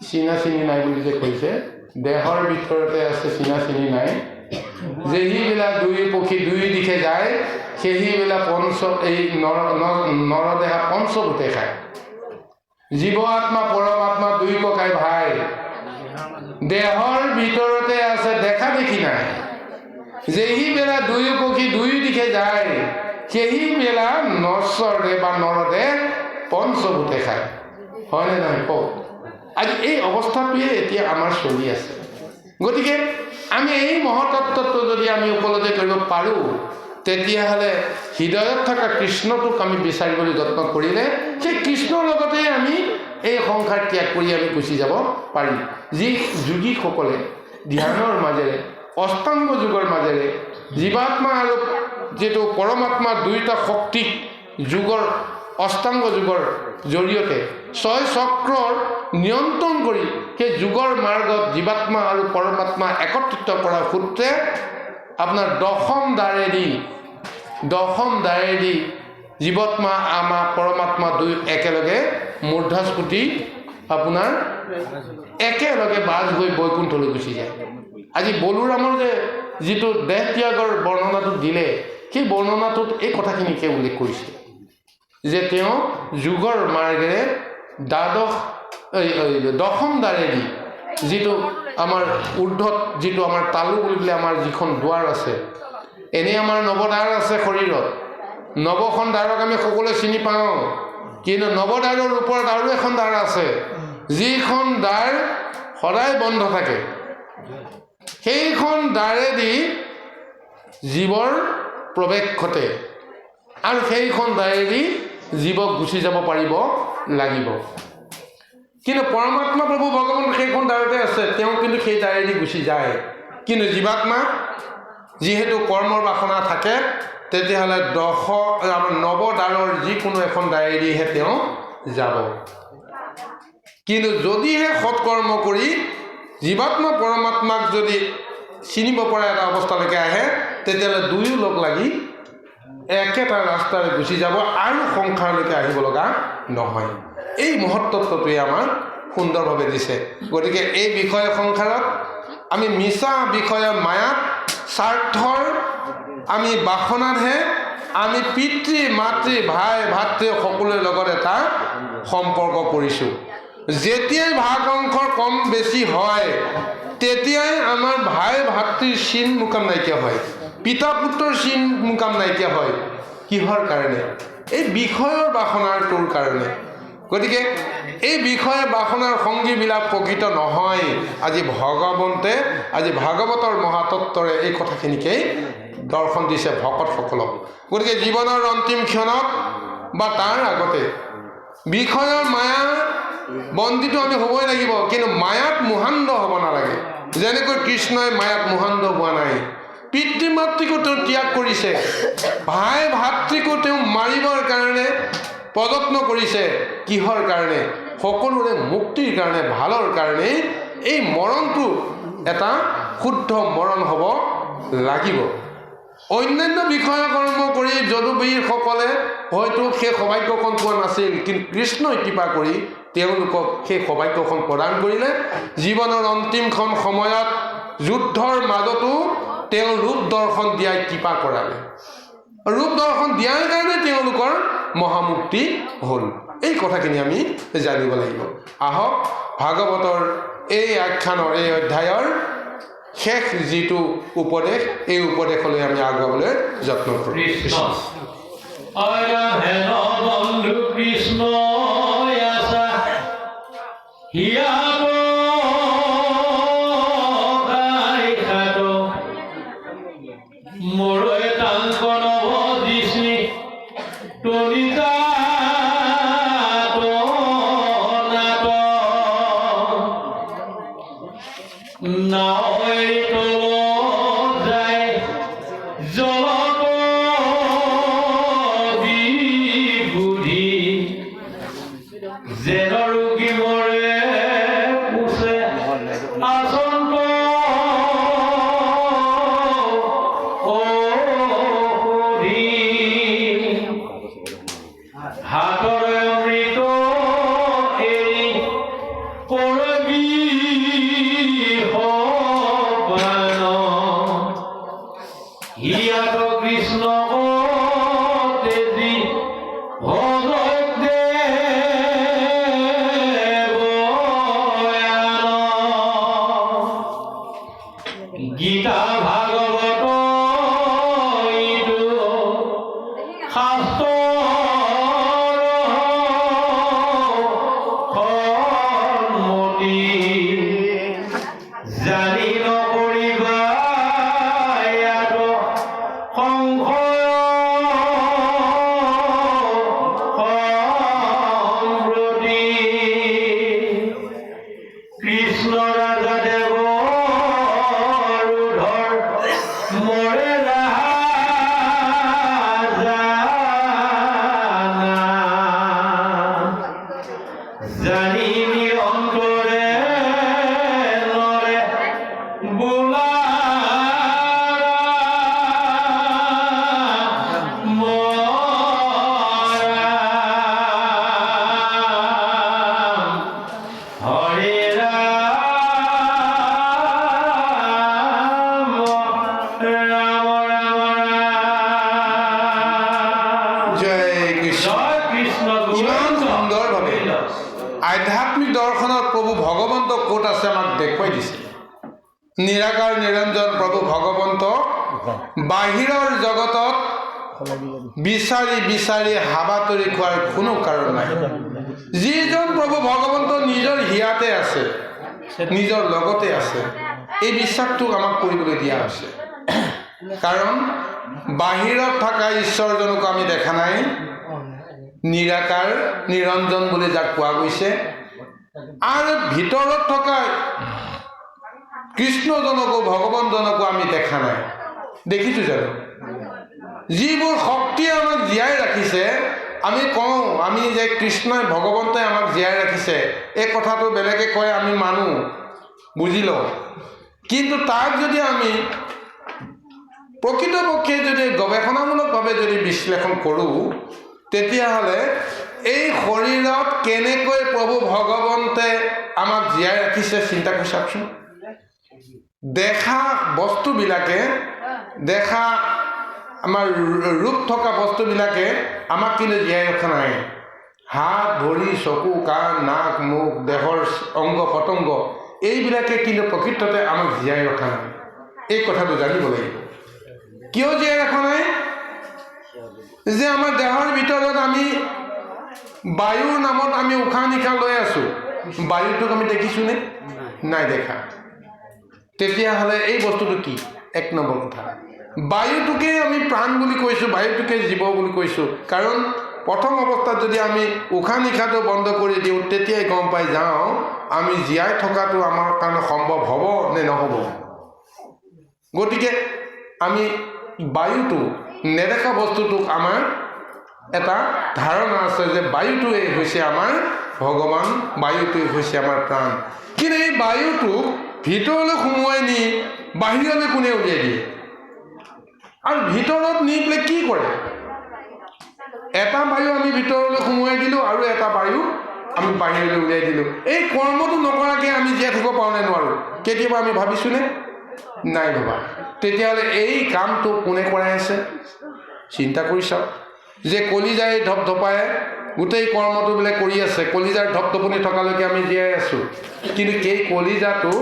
চিনা চিনি নাই বুলি যে কৈছে, দেহৰ ভিতৰতে আছে চিনা চিনি নাই, যেহিবিলাক দুই পক্ষী দুই দিশে যায়, সেইবিলাক পঞ্চ এই নৰ নৰদেহা পঞ্চভূতে খায়। জীৱ আত্মা পৰমাত্মা দুই ককাই ভাই, দেহৰ ভিতৰতে আছে, দেখা দেখি নাই। যেহি বেলা দুয়ো পক্ষী দুয়ো দিশে যায়, সেই বেলা নশ্বৰদেহ বা নৰদেহ পঞ্চভূতে খায়। হয়নে নহয় কওক? আজি এই অৱস্থাটোৱে এতিয়া আমাৰ চলি আছে। গতিকে আমি এই মহতত্ত্বটো যদি আমি উপলব্ধি কৰিব পাৰোঁ, তেতিয়াহ'লে হৃদয়ত থকা কৃষ্ণটোক আমি বিচাৰিবলৈ যত্ন কৰিলে সেই কৃষ্ণৰ লগতে আমি এই সংসাৰ ত্যাগ কৰি আমি গুচি যাব পাৰিম। যি যোগীসকলে ধ্যানৰ মাজেৰে, অষ্টাংগ যোগৰ মাজেৰে জীৱাত্মা আৰু যিটো পৰমাত্মা দুয়োটা শক্তিক যোগৰ অষ্টাংগ যোগৰ জৰিয়তে ছয় চক্ৰৰ নিয়ন্ত্ৰণ কৰি সেই যোগৰ মাৰ্গত জীৱাত্মা আৰু পৰমাত্মা একত্ৰিত কৰাৰ সূত্ৰে আপোনাৰ দশম দ্বাৰেদি জীৱত্মা আমা পৰমাত্মা দুই একেলগে মূৰ্ধাস্ফুটি আপোনাৰ একেলগে বাজ হৈ বৈকুণ্ঠলৈ গুচি যায়। আজি বলোৰামৰ যে যিটো দেহ ত্যাগৰ বৰ্ণনাটো দিলে, সেই বৰ্ণনাটোত এই কথাখিনিকে উল্লেখ কৰিছে যে তেওঁ যোগৰ মাৰ্গেৰে দ্বাদশ এই দশম দ্বাৰেদি যিটো আমাৰ ঊৰ্ধত যিটো আমাৰ তালু বুলি পেলাই আমাৰ যিখন দুৱাৰ আছে, এনেই আমাৰ নৱদ্বাৰ আছে শৰীৰত, নৱখন দ্বাৰক আমি সকলোৱে চিনি পাওঁ। কিন্তু নৱদ্বাৰৰ ওপৰত আৰু এখন দ্বাৰ আছে, যিখন দ্বাৰ সদায় বন্ধ থাকে। সেইখন দ্বাৰেদি জীৱৰ প্ৰৱেশ ঘটে আৰু সেইখন দ্বাৰেদি জীৱক গুচি যাব পাৰিব লাগিব। কিন্তু পৰমাত্মা প্ৰভু ভগৱান সেইখন দ্বাৰতে আছে, তেওঁ কিন্তু সেই দ্বাৰেদি গুচি যায়। কিন্তু জীৱাত্মা যিহেতু কৰ্মৰ বাসনা থাকে, তেতিয়াহ'লে আমাৰ নৱদ্বাৰৰ যিকোনো এখন দ্বাৰেদিহে তেওঁ যাব। কিন্তু যদিহে সৎকৰ্ম কৰি জীৱাত্মা পৰমাত্মাক যদি চিনিব পৰা এটা অৱস্থালৈকে আহে, তেতিয়াহ'লে দুয়ো লগ লাগি একেটা ৰাস্তাৰে গুচি যাব আৰু সংসাৰলৈকে আহিব লগা নহয়। এই মহত্তত্বটোৱে আমাক সুন্দৰভাৱে দিছে। গতিকে এই বিষয় সংসাৰত আমি মিছা বিষয়ৰ মায়াত, স্বাৰ্থৰ আমি বাসনাতহে আমি পিতৃ মাতৃ ভাই ভাতৃ সকলোৰে লগত এটা সম্পৰ্ক কৰিছোঁ। যেতিয়াই ভাগ অংশৰ কম বেছি হয়, তেতিয়াই আমাৰ ভাই ভাতৃৰ চিন মুকাম নাইকিয়া হয়, পিতা পুত্ৰৰ চিন মুকাম নাইকিয়া হয়। কিহৰ কাৰণে? এই বিষয়ৰ বাসনাটোৰ কাৰণে। গতিকে এই বিষয় বাসনাৰ সংগীবিলাক প্ৰকৃত নহয়। আজি ভগৱন্তে আজি ভাগৱতৰ মহাতত্ত্বৰে এই কথাখিনিকেই দৰ্শন দিছে ভকতসকলক। গতিকে জীৱনৰ অন্তিম ক্ষণত বা তাৰ আগতে বিষয়ৰ মায়া বন্দীটো আমি হ'বই লাগিব, কিন্তু মায়াত মোহান্ধ হ'ব নালাগে। যেনেকৈ কৃষ্ণই মায়াত মোহান্ধ হোৱা নাই, পিতৃ মাতৃকো তেওঁ ত্যাগ কৰিছে, ভাই ভাতৃকো তেওঁ মাৰিবৰ কাৰণে প্ৰযত্ন কৰিছে। কিহৰ কাৰণে? সকলোৰে মুক্তিৰ কাৰণে, ভালৰ কাৰণেই। এই মৰণটো এটা শুদ্ধ মৰণ হ'ব লাগিব। অন্যান্য বিষয় কৰ্ম কৰি যদুবীৰসকলে হয়তো সেই সৌভাগ্যকণ পোৱা নাছিল, কিন্তু কৃষ্ণই কৃপা কৰি তেওঁলোকক সেই সৌভাগ্যখন প্ৰদান কৰিলে। জীৱনৰ অন্তিমখন সময়ত যুদ্ধৰ মাজতো তেওঁ ৰূপ দৰ্শন দিয়াই কৃপা কৰালে। ৰূপ দৰ্শন দিয়াৰ কাৰণে তেওঁলোকৰ মহামুক্তি হ'ল। এই কথাখিনি আমি জানিব লাগিব। আহক, ভাগৱতৰ এই আখ্যানৰ এই অধ্যায়ৰ শেষ যিটো উপদেশ, এই উপদেশলৈ আমি আগুৱাবলৈ যত্ন কৰোঁ। কৃষ্ণ হেন বন্ধু কৃষ্ণ আছা হিয়াব খাত মোৰৈ তাঙ্ক নভজিছি টনি নাট নাৱৈ তলত যায় জলত বিবুধি যেন ৰোগী মৰে পুছে আচন্ত ঔষধি হাতৰ অমৃত এৰি কৰবি পান হিয়াত কৃষ্ণ তেজি ভজক দেৱ গীতা ভাগৱত ইটো শাস্ত্ৰ সন্মতি জানি নকৰিবা ইয়াত সংশয় সম্প্ৰতি। কৃষ্ণ ৰাজা দেৱ ধৰ মৰে ৰাজা জানি অন্তৰে নৰে বোলা মৰাম। হৰে ৰাম ৰাম ৰাম ৰাম। জয় কৃষ্ণ। জয় কৃষ্ণ। ইমান সুন্দৰভাৱে আধ্যাত্মিক দৰ্শনত প্ৰভু ভগৱন্ত ক'ত আছে আমাক দেখুৱাই দিছে। নিৰাকাৰ নিৰঞ্জন প্ৰভু ভগৱন্ত বাহিৰৰ জগতত বিচাৰি বিচাৰি হাবাতৰি খোৱাৰ কোনো কাৰণ নাই। যিজন প্ৰভু ভগৱন্ত নিজৰ হিয়াতে আছে, নিজৰ লগতে আছে, এই বিশ্বাসটোক আমাক কৰিবলৈ দিয়া হৈছে। কাৰণ বাহিৰত থকা ঈশ্বৰজনকো আমি দেখা নাই, নিৰাকাৰ নিৰঞ্জন বুলি যাক কোৱা গৈছে, আৰু ভিতৰত থকা কৃষ্ণজনকো ভগৱানজনকো আমি দেখা নাই। দেখিছোঁ জানো? যিবোৰ শক্তিয়ে আমাক জীয়াই ৰাখিছে, আমি কওঁ আমি যে কৃষ্ণই ভগৱন্তই আমাক জীয়াই ৰাখিছে, এই কথাটো বেলেগে কয়, আমি মানো, বুজি লওঁ। কিন্তু তাক যদি আমি প্ৰকৃতপক্ষে যদি গৱেষণামূলকভাৱে যদি বিশ্লেষণ কৰোঁ, তেতিয়াহ'লে এই শৰীৰত কেনেকৈ প্ৰভু ভগৱন্তে আমাক জীয়াই ৰাখিছে চিন্তা কৰি চাওকচোন। দেখা বস্তুবিলাকে, দেখা আমাৰ ৰূপ থকা বস্তুবিলাকে আমাক কিন্তু জীয়াই ৰখা নাই। হাত, ভৰি, চকু, কাণ, নাক, মুখ, দেহৰ অংগ প্ৰত্যংগ, এইবিলাকে কিন্তু প্ৰকৃততে আমাক জীয়াই ৰখা নাই। এই কথাটো জানিব লাগিব। কিয় জীয়াই ৰখা নাই? যে আমাৰ দেহৰ ভিতৰত আমি বায়ুৰ নামত আমি উশাহ নিশাহ লৈ আছোঁ। বায়ুটোক আমি দেখিছোঁনে? নাই দেখা। তেতিয়াহ'লে এই বস্তুটো কি? এক নম্বৰ কথা, বায়ুটোকে আমি প্ৰাণ বুলি কৈছোঁ, বায়ুটোকে জীৱ বুলি কৈছোঁ। কাৰণ প্ৰথম অৱস্থাত যদি আমি উশাহ নিশাহটো বন্ধ কৰি দিওঁ, তেতিয়াই গম পাই যাওঁ আমি জীয়াই থকাটো আমাৰ কাৰণে সম্ভৱ হ'ব নে নহ'ব। গতিকে আমি বায়ুটো, নেদেখা বস্তুটোক আমাৰ এটা ধাৰণা আছে যে বায়ুটোৱে হৈছে আমাৰ ভগৱান, বায়ুটোৱে হৈছে আমাৰ প্ৰাণ। কিন্তু এই বায়ুটোক ভিতৰলৈ সোমোৱাই নি বাহিৰলৈ কোনে উলিয়াই দিয়ে? আৰু ভিতৰত নি পেলাই কি কৰে? এটা বায়ু আমি ভিতৰলৈ সোমোৱাই দিলোঁ আৰু এটা বায়ু আমি বাহিৰলৈ উলিয়াই দিলোঁ। এই কৰ্মটো নকৰাকৈ আমি জীয়াই থাকিব পাৰোঁ নে নোৱাৰোঁ? কেতিয়াবা আমি ভাবিছোঁনে? নাই ভবা। তেতিয়াহ'লে এই কামটো কোনে কৰাই আছে চিন্তা কৰি চাওক। যে কলিজাই ধপধপাই গোটেই কৰ্মটো বোলে কৰি আছে, কলিজাৰ ধপধপনি থকালৈকে আমি জীয়াই আছোঁ। কিন্তু সেই কলিজাটো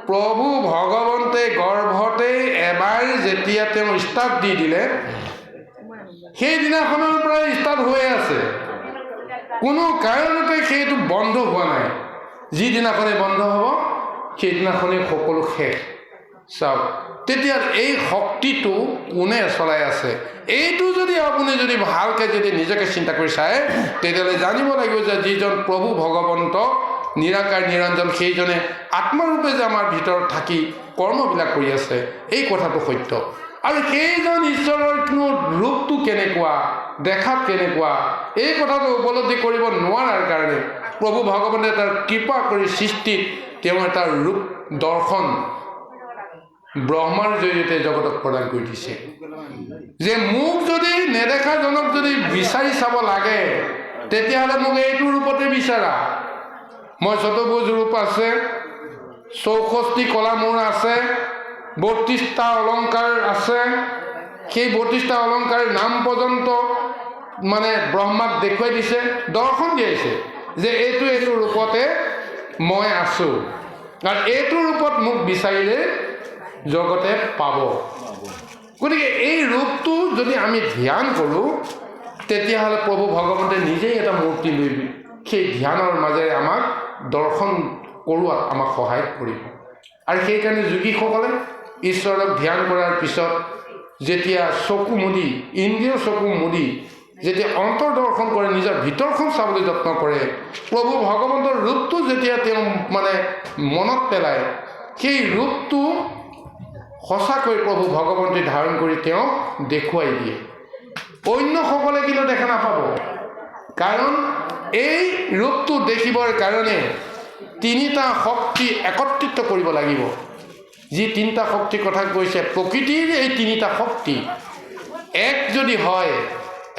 প্ৰভু ভগৱন্তে গৰ্ভতেই এবাৰ যেতিয়া তেওঁ ষ্টাৰ্ট দি দিলে, সেইদিনাখনৰ পৰাই ষ্টাৰ্ট হৈয়ে আছে। কোনো কাৰণতে সেইটো বন্ধ হোৱা নাই। যিদিনাখনে বন্ধ হ'ব, সেইদিনাখনেই সকলো শেষ। চাওক, তেতিয়া এই শক্তিটো কোনে চলাই আছে? এইটো যদি আপুনি যদি ভালকৈ যদি নিজকে চিন্তা কৰি চায়, তেতিয়াহ'লে জানিব লাগিব যে যিজন প্ৰভু ভগৱন্ত নিৰাকাৰ নিৰঞ্জন, সেইজনে আত্মাৰূপে যে আমাৰ ভিতৰত থাকি কৰ্মবিলাক কৰি আছে, এই কথাটো সত্য। আৰু সেইজন ঈশ্বৰৰ কোনো ৰূপটো কেনেকুৱা, দেখাত কেনেকুৱা, এই কথাটো উপলব্ধি কৰিব নোৱাৰাৰ কাৰণে প্ৰভু ভগৱন্তে তাৰ কৃপা কৰি সৃষ্টিত তেওঁ এটা ৰূপ দৰ্শন ব্ৰহ্মাৰ জৰিয়তে জগতক প্ৰদান কৰি দিছে যে মোক যদি নেদেখাজনক যদি বিচাৰি চাব লাগে, তেতিয়াহ'লে মোক এইটো ৰূপতে বিচাৰা। মই চতুৰ্ভুজ ৰূপ আছে, 64 কলা মোৰ আছে, 32টা অলংকাৰ আছে। সেই 32টা অলংকাৰ নাম পৰ্যন্ত মানে ব্ৰহ্মাক দেখুৱাই দিছে, দৰ্শন দিয়াইছে যে এইটো এইটো ৰূপতে মই আছোঁ আৰু এইটো ৰূপত মোক বিচাৰিলে জগতে পাব। গতিকে এই ৰূপটো যদি আমি ধ্যান কৰোঁ, তেতিয়াহ'লে প্ৰভু ভগৱন্তে নিজেই এটা মূৰ্তি লৈ সেই ধ্যানৰ মাজেৰে আমাক দৰ্শন কৰোৱাত আমাক সহায় কৰিব। আৰু সেইকাৰণে যোগীসকলে ঈশ্বৰক ধ্যান কৰাৰ পিছত যেতিয়া চকু মুদি, ইন্দ্ৰিয় চকু মুদি যেতিয়া অন্তৰ দৰ্শন কৰে, নিজৰ ভিতৰখন চাবলৈ যত্ন কৰে, প্ৰভু ভগৱন্তৰ ৰূপটো যেতিয়া তেওঁ মানে মনত পেলায়, সেই ৰূপটো সঁচাকৈ প্ৰভু ভগৱন্তই ধাৰণ কৰি তেওঁক দেখুৱাই দিয়ে। অন্যসকলে কিন্তু দেখা নাপাব। কাৰণ এই ৰূপটো দেখিবৰ কাৰণে তিনিটা শক্তি একত্ৰিত কৰিব লাগিব। যি তিনিটা শক্তিৰ কথা কৈছে, প্ৰকৃতিৰ এই তিনিটা শক্তি এক যদি হয়,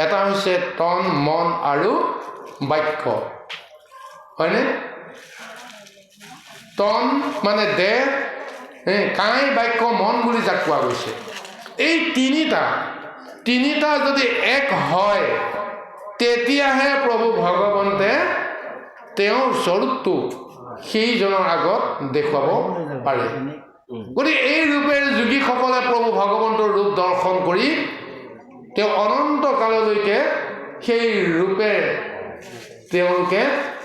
এটা হৈছে তন, মন আৰু বাক্য, হয়নে? তন মানে দেহ, কায়, বাক্য, মন বুলি যাক কোৱা গৈছে, এই তিনিটা তিনিটা যদি এক হয়, তেতিয়াহে প্ৰভু ভগৱন্তে তেওঁৰ স্বৰূপটো সেইজনৰ আগত দেখুৱাব পাৰে। গতিকে এই ৰূপেৰে যোগীসকলে প্ৰভু ভগৱন্তৰ ৰূপ দৰ্শন কৰি তেওঁ অনন্ত সেই ৰূপে তেওঁলোকে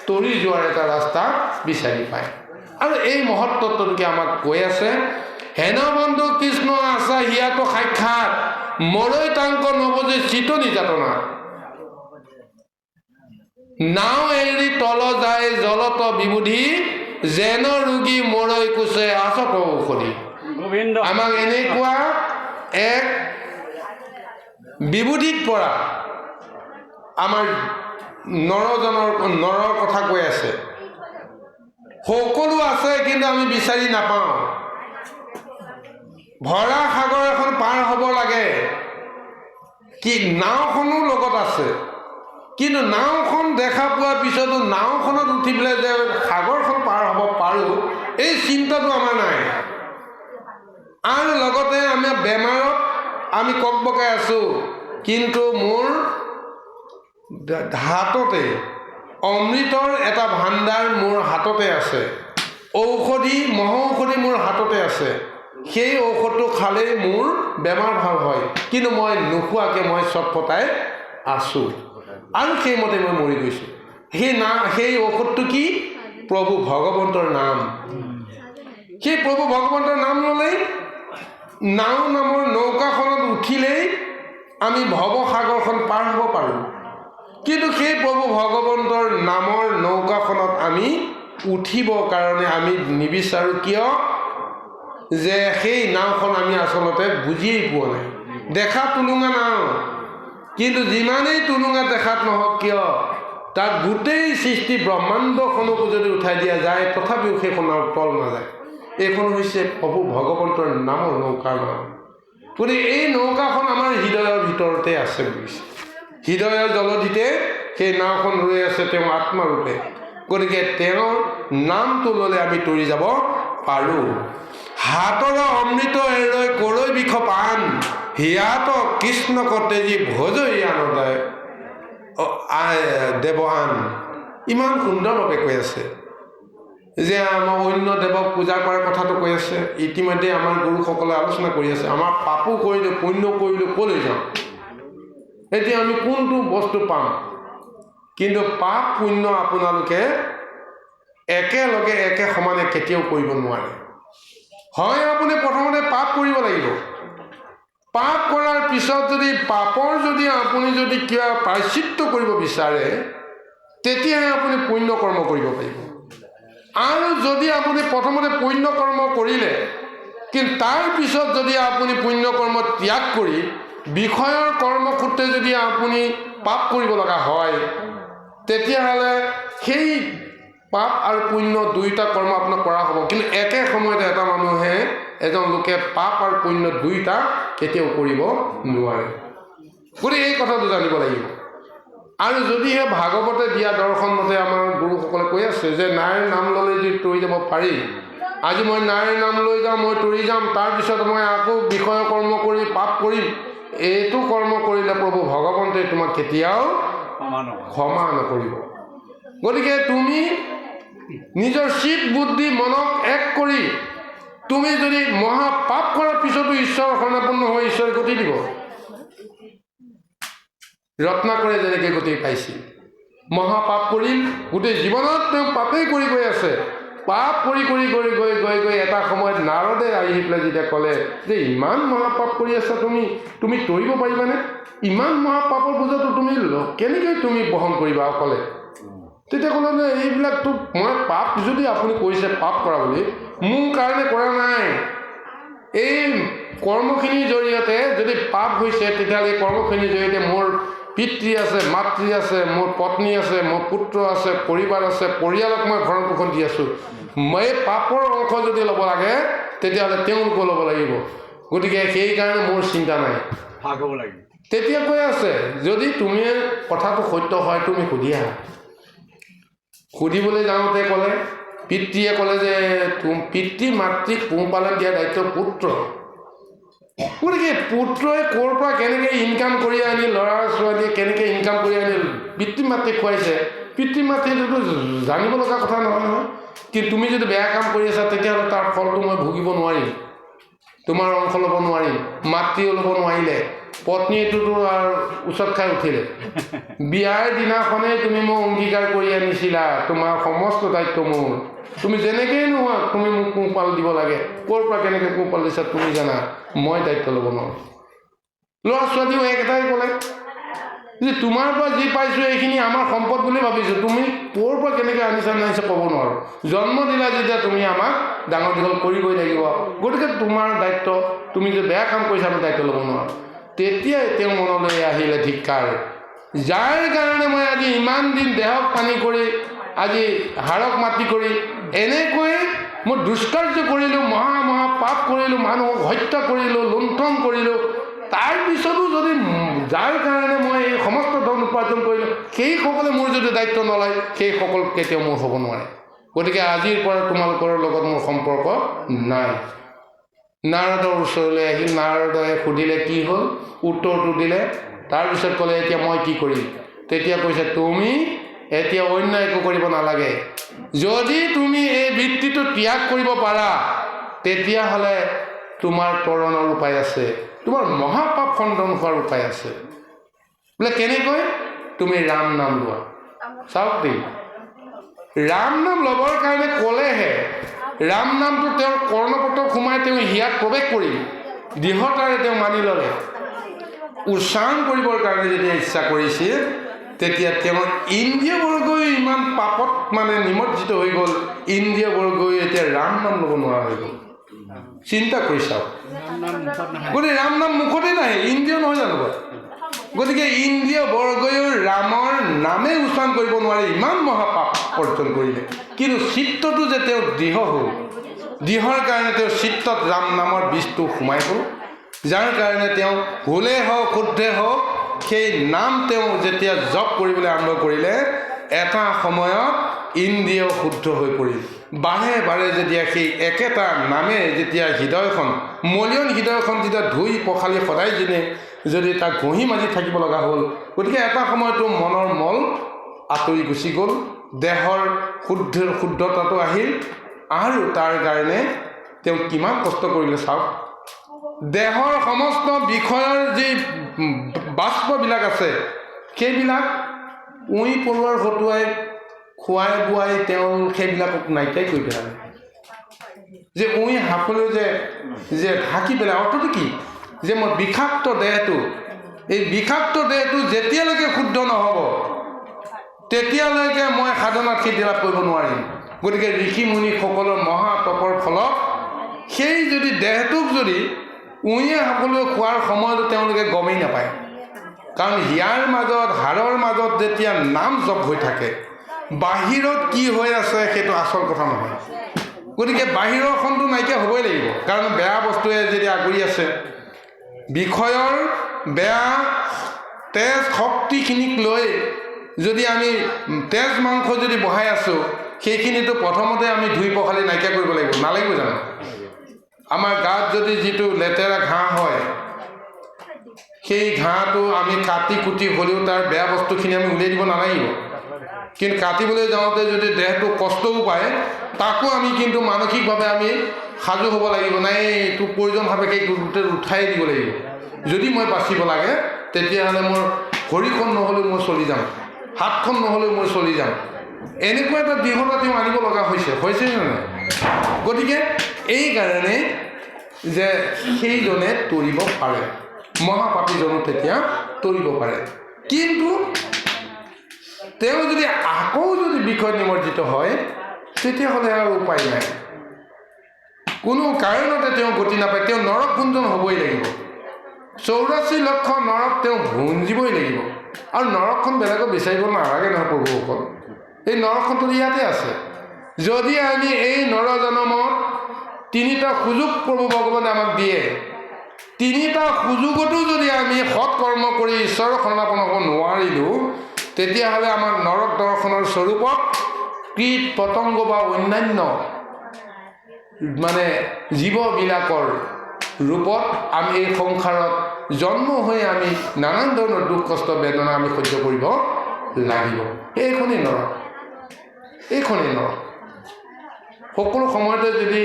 তৰি যোৱাৰ এটা ৰাস্তা বিচাৰি পায়। আৰু এই মহত্তত্বটোকে আমাক কৈ আছে, হেন বন্ধু কৃষ্ণ আছা হিয়াতো সাক্ষাৎ, মৰৈ তাংক নবজে চিতনি যাতনা। নাও এৰি তল যায় জলত বিবুধি, যেন ৰোগী মৰৈ কোচে আছত ঔষধি। গোবিন্দ। আমাক এনেকুৱা এক বিবুধিত পৰা আমাৰ নৰজনৰ নৰৰ কথা কৈ আছে। সকলো আছে কিন্তু আমি বিচাৰি নাপাওঁ। ভৰা সাগৰ এখন পাৰ হ'ব লাগে, কি নাওখনো লগত আছে, কিন্তু নাওখন দেখা পোৱাৰ পিছতো নাওখনত উঠি পেলাই যে সাগৰখন পাৰ হ'ব পাৰোঁ, এই চিন্তাটো আমাৰ নাই। আৰু লগতে আমি বেমাৰত আমি ককবকাই আছোঁ, কিন্তু মোৰ হাততে অমৃতৰ এটা ভাণ্ডাৰ মোৰ হাততে আছে, ঔষধি মহৌষধি মোৰ হাততে আছে। সেই ঔষধটো খালেই মোৰ বেমাৰ ভাল হয়, কিন্তু মই নোখোৱাকৈ মই চটফটাই আছোঁ আৰু সেইমতে মই মৰি গৈছোঁ। সেই ঔষধটো কি? প্ৰভু ভগৱন্তৰ নাম। সেই প্ৰভু ভগৱন্তৰ নাম ল'লেই, নাও নামৰ নৌকাখনত উঠিলেই আমি ভৱসাগৰখন পাৰ হ'ব পাৰোঁ। কিন্তু সেই প্ৰভু ভগৱন্তৰ নামৰ নৌকাখনত আমি উঠিবৰ কাৰণে আমি নিবিচাৰোঁ। কিয়? যে সেই নাওখন আমি আচলতে বুজিয়েই পোৱা নাই। দেখা টুলুঙা নাও, কিন্তু যিমানেই টুলুঙা দেখাত নহওক কিয়, তাত গোটেই সৃষ্টি ব্ৰহ্মাণ্ডখনকো যদি উঠাই দিয়া যায়, তথাপিও সেইখন নাও তল নাযায়। এইখন হৈছে প্ৰভু ভগৱন্তৰ নামৰ নৌকাৰ নাও। গতিকে এই নৌকাখন আমাৰ হৃদয়ৰ ভিতৰতে আছে বুজিছে। হৃদয়ৰ জলধিতে সেই নাওখন ৰৈ আছে তেওঁ আত্মাৰূপে। গতিকে তেওঁৰ নামটো ল'লে আমি তৰি যাব পাৰোঁ। হাতৰ অমৃত এৰৈ কৰৈ বিষ পান, হিয়াত কৃষ্ণক তেজি ভজৈ আনন্দায় দেৱ আন। ইমান সুন্দৰভাৱে কৈ আছে যে আমাৰ অন্য দেৱক পূজা কৰাৰ কথাটো কৈ আছে। ইতিমধ্যে আমাৰ গুৰুসকলে আলোচনা কৰি আছে, আমাৰ পাপো কৰিলোঁ পুণ্য কৰিলোঁ, ক'লৈ যাওঁ, এতিয়া আমি কোনটো বস্তু পাম? কিন্তু পাপ পুণ্য আপোনালোকে একেলগে একে সমানে কেতিয়াও কৰিব নোৱাৰে। হয় আপুনি প্ৰথমতে পাপ কৰিব লাগিব, পাপ কৰাৰ পিছত যদি পাপৰ যদি আপুনি যদি কিবা প্ৰায়শ্চিত্ত কৰিব বিচাৰে, তেতিয়াহে আপুনি পুণ্য কৰ্ম কৰিব পাৰিব। আৰু যদি আপুনি প্ৰথমতে পুণ্য কৰ্ম কৰিলে, কিন্তু তাৰ পিছত যদি আপুনি পুণ্য কৰ্ম ত্যাগ কৰি বিষয়ৰ কৰ্মসূত্ৰে যদি আপুনি পাপ কৰিব লগা হয়, তেতিয়াহ'লে সেই পাপ আৰু পুণ্য দুয়োটা কৰ্ম আপোনাক কৰা হ'ব। কিন্তু একে সময়তে এটা মানুহে, এজন লোকে পাপ আৰু পুণ্য দুয়োটা কেতিয়াও কৰিব নোৱাৰে। গতিকে এই কথাটো জানিব লাগিব। আৰু যদিহে ভাগৱতে দিয়া দৰ্শন মতে আমাৰ গুৰুসকলে কৈ আছে যে নাইৰ নাম ল'লে যদি তৰি যাব পাৰি, আজি মই নাইৰ নাম লৈ যাওঁ, মই তৰি যাম, তাৰপিছত মই আকৌ বিষয় কৰ্ম কৰি পাপ কৰিম, এইটো কৰ্ম কৰিলে প্ৰভু ভগৱন্তে তোমাক কেতিয়াও ক্ষমা নকৰিব। গতিকে তুমি নিজৰ চিত বুদ্ধি মনক এক কৰি তুমি যদি মহা পাপ কৰাৰ পিছতো ঈশ্বৰৰ শৰণাপন্ন হৈ ঈশ্বৰে গতি দিব। ৰত্নাকৰে যেনেকৈ গতি পাইছিল, মহাপাপ কৰিল, গোটেই জীৱনত তেওঁ পাপেই কৰি গৈ আছে। পাপ কৰি কৰি কৰি গৈ গৈ গৈ এটা সময়ত নাৰদে আহি পেলাই যেতিয়া ক'লে যে ইমান মহাপাপ কৰি আছা তুমি, তুমি তৰিব পাৰিবানে? ইমান মহাপাপৰ বোজাটো তুমি কেনেকৈ তুমি বহন কৰিবা অকলে? তেতিয়া ক'লে যে এইবিলাকতো মই পাপ যদি আপুনি কৰিছে পাপ কৰা বুলি, মোৰ কাৰণে কৰা নাই। এই কৰ্মখিনিৰ জৰিয়তে যদি পাপ হৈছে, তেতিয়াহ'লে এই কৰ্মখিনিৰ জৰিয়তে মোৰ পিতৃ আছে, মাতৃ আছে, মোৰ পত্নী আছে, মোৰ পুত্ৰ আছে, পৰিবাৰ আছে, পৰিয়ালক মই ভৰণ পোষণ দি আছোঁ। মই এই পাপৰ অংশ যদি ল'ব লাগে, তেতিয়াহ'লে তেওঁলোকো ল'ব লাগিব। গতিকে সেইকাৰণে মোৰ চিন্তা নাই, ভাগ হ'ব লাগিব। তেতিয়া কৈ আছে যদি তুমি কথাটো সত্য হয় তুমি সুধি আহা। সুধিবলৈ যাওঁতে ক'লে, পিতৃয়ে ক'লে যে পিতৃ মাতৃক পোহপালন দিয়াৰ দায়িত্ব পুত্ৰ। গতিকে পুত্ৰই ক'ৰ পৰা কেনেকৈ ইনকাম কৰি আনি, ল'ৰা ছোৱালীয়ে কেনেকৈ ইনকাম কৰি আনি পিতৃ মাতৃক খুৱাইছে, পিতৃ মাতৃয়েতো জানিব লগা কথা নহয় নহয়। কিন্তু তুমি যদি বেয়া কাম কৰি আছা, তেতিয়াহ'লে তাৰ ফলটো মই ভুগিব নোৱাৰিম। তোমাৰ অংশ ল'ব নোৱাৰিম। মাতৃও ল'ব নোৱাৰিলে, পত্নীটোতো আৰু ওচৰত খাই উঠিলে। বিয়াৰ দিনাখনেই তুমি মোক অংগীকাৰ কৰি আনিছিলা, তোমাৰ সমস্ত দায়িত্ব মোৰ, তুমি যেনেকেই নোহোৱা তুমি মোক পোহপাল দিব লাগে। ক'ৰ পৰা কেনেকৈ পোহপাল দিছা তুমি জানা, মই দায়িত্ব ল'ব নোৱাৰোঁ। ল'ৰা ছোৱালীও একেটাই ক'লে যে তোমাৰ পৰা যি পাইছোঁ এইখিনি আমাৰ সম্পদ বুলি ভাবিছোঁ, তুমি ক'ৰ পৰা কেনেকৈ আনিছা নানিছা ক'ব নোৱাৰোঁ। জন্ম দিলা যেতিয়া তুমি আমাক ডাঙৰ দীঘল কৰিবই লাগিব, গতিকে তোমাৰ দায়িত্ব, তুমি যে বেয়া কাম কৰিছা আমি দায়িত্ব ল'ব নোৱাৰোঁ। তেতিয়াই তেওঁ মনলৈ আহিলে ধিক্কাৰ, যাৰ কাৰণে মই আজি ইমান দিন দেহক পানী কৰি, আজি হাড়ক মাটি কৰি এনেকৈ মই দুষ্কাৰ্য কৰিলোঁ, মহা মহা পাপ কৰিলোঁ, মানুহক হত্যা কৰিলোঁ, লুণ্ঠন কৰিলোঁ, তাৰপিছতো যদি যাৰ কাৰণে মই এই সমস্ত ধন উপাৰ্জন কৰিলোঁ সেইসকলে মোৰ যদি দায়িত্ব নলয়, সেইসকল কেতিয়াও মোৰ হ'ব নোৱাৰে। গতিকে আজিৰ পৰা তোমালোকৰ লগত মোৰ সম্পৰ্ক নাই। নাৰদৰ ওচৰলৈ আহিল, নাৰদে সুধিলে কি হ'ল, উত্তৰটো দিলে। তাৰপিছত ক'লে এতিয়া মই কি কৰিম? তেতিয়া কৈছে তুমি এতিয়া অন্য একো কৰিব নালাগে, যদি তুমি এই বৃত্তিটো ত্যাগ কৰিব পাৰা তেতিয়াহ'লে তোমাৰ তৰণৰ উপায় আছে, তোমাৰ মহাপাপ খণ্ডন হোৱাৰ উপায় আছে। বোলে কেনেকৈ? তুমি ৰাম নাম লোৱা। চাওক দেই, ৰাম নাম ল'বৰ কাৰণে ক'লেহে, ৰাম নামটো তেওঁৰ কৰ্ণপটত সোমাই তেওঁ হিয়াত প্ৰৱেশ কৰি দৃঢ়তাৰে তেওঁ মানি ল'লে। উচ্চাৰণ কৰিবৰ কাৰণে যেতিয়া ইচ্ছা কৰিছিল, তেতিয়া তেওঁৰ ইন্দ্ৰিয়বৰ্গই ইমান পাপত মানে নিমজ্জিত হৈ গ'ল, ইন্দ্ৰিয়বৰ্গই এতিয়া ৰাম নাম ল'ব নোৱাৰা হৈ গ'ল। চিন্তা কৰি চাওক, গতিকে ৰাম নাম মুখতে নাহে, ইন্দ্ৰিয় নহয় জানো বাৰু? গতিকে ইন্দ্ৰিয় বৰ্গয়ো ৰামৰ নামে উচ্চাৰণ কৰিব নোৱাৰে, ইমান মহাপাপ অৰ্জন কৰিলে। কিন্তু চিত্তটো যে তেওঁ দৃঢ় হ'ল, দৃঢ়ৰ কাৰণে তেওঁ চিত্তত ৰাম নামৰ বীজটো সোমাই গ'ল, যাৰ কাৰণে তেওঁ ভুলে হওক শুদ্ধে হওক সেই নাম তেওঁ যেতিয়া জপ কৰিবলৈ আৰম্ভ কৰিলে, এটা সময়ত ইন্দ্ৰিয় শুদ্ধ হৈ পৰিল। বাৰে বাৰে যেতিয়া সেই একেটা নামে যেতিয়া হৃদয়খন, মলিয়ন হৃদয়খন যেতিয়া ধুই পখালি সদায় যেনে যদি তাক ঘঁহি মাজি থাকিব লগা হ'ল, গতিকে এটা সময়তো মনৰ মল আঁতৰি গুচি গ'ল, দেহৰ শুদ্ধতাটো আহিল। আৰু তাৰ কাৰণে তেওঁ কিমান কষ্ট কৰিলে চাওক, দেহৰ সমস্ত বিষয়ৰ যি বাষ্পবিলাক আছে সেইবিলাক উঁই পৰুৱাৰ হতুৱাই খুৱাই বোৱাই তেওঁ সেইবিলাকক নাইকিয়াই কৰি পেলালে। যে উঁই সাফলেও যে ঢাকি পেলাই, অৰ্থটো কি? যে মই বিষাক্ত দেহটো, এই বিষাক্ত দেহটো যেতিয়ালৈকে শুদ্ধ নহ'ব তেতিয়ালৈকে মই সাধনাত সিদ্ধি লাভ কৰিব নোৱাৰিম। গতিকে ঋষি মুনিসকলৰ মহাতপৰ ফলত সেই যদি দেহটোক যদি উঁয়ে সকলোৱে খোৱাৰ সময়তো তেওঁলোকে গমেই নাপায়, কাৰণ হিয়াৰ মাজত হাড়ৰ মাজত যেতিয়া নাম জপ হৈ থাকে, বাহিৰত কি হৈ আছে সেইটো আচল কথা নহয়। গতিকে বাহিৰৰখনটো নাইকিয়া হ'বই লাগিব, কাৰণ বেয়া বস্তুৱে যেতিয়া আগুৰি আছে, বিষয়ৰ বেয়া তেজ শক্তিখিনিক লৈ যদি আমি তেজ মাংস যদি বহাই আছোঁ, সেইখিনিতো প্ৰথমতে আমি ধুই পখালি নাইকিয়া কৰিব লাগিব, নালাগিব জানো? আমাৰ গাত যদি যিটো লেতেৰা ঘাঁহ হয়, সেই ঘাঁহটো আমি কাটি কুটি হ'লেও তাৰ বেয়া বস্তুখিনি আমি উলিয়াই দিব নালাগিব। কিন্তু কাটিবলৈ যাওঁতে যদি দেহটো কষ্টও পায়, তাকো আমি কিন্তু মানসিকভাৱে আমি সাজু হ'ব লাগিব, নাই এইটো প্ৰয়োজন সাপেক্ষে গোটেই উঠাই দিব লাগিব। যদি মই বাচিব লাগে তেতিয়াহ'লে মোৰ ভৰিখন নহ'লেও মই চলি যাম, হাতখন নহ'লেও মই চলি যাম, এনেকুৱা এটা দৃঢ়তা তেওঁ আনিব লগা হৈছে, হৈছে নে নাই? গতিকে এইকাৰণে যে সেইজনে তৰিব পাৰে, মহাপাপীজনো তেতিয়া তৰিব পাৰে। কিন্তু তেওঁ যদি আকৌ যদি বিষয়ত নিমজ্জিত হয়, তেতিয়াহ'লে আৰু উপায় নাই, কোনো কাৰণতে তেওঁ গতি নাপায়, তেওঁ নৰক ভুঞ্জন হ'বই লাগিব। 84 লক্ষ নৰক তেওঁ ভুঞ্জিবই লাগিব। আৰু নৰকখন বেলেগত বিচাৰিব নালাগে নহয় প্ৰভুসকল, এই নৰকখনতো ইয়াতে আছে। যদি আমি এই নৰজনমত তিনিটা সুযোগ প্ৰভু ভগৱানে আমাক দিয়ে, তিনিটা সুযোগতো যদি আমি সৎকৰ্ম কৰি ঈশ্বৰৰ শৰণাপন্ন হ'ব নোৱাৰিলোঁ, তেতিয়াহ'লে আমাৰ নৰক দৰ্শনৰ স্বৰূপত কীট পতংগ বা অন্যান্য মানে জীৱবিলাকৰ ৰূপত আমি এই সংসাৰত জন্ম হৈ আমি নানান ধৰণৰ দুখ কষ্ট বেদনা আমি সহ্য কৰিব লাগিব। এইখনেই নৰক, এইখনেই নৰক। সকলো সময়তে যদি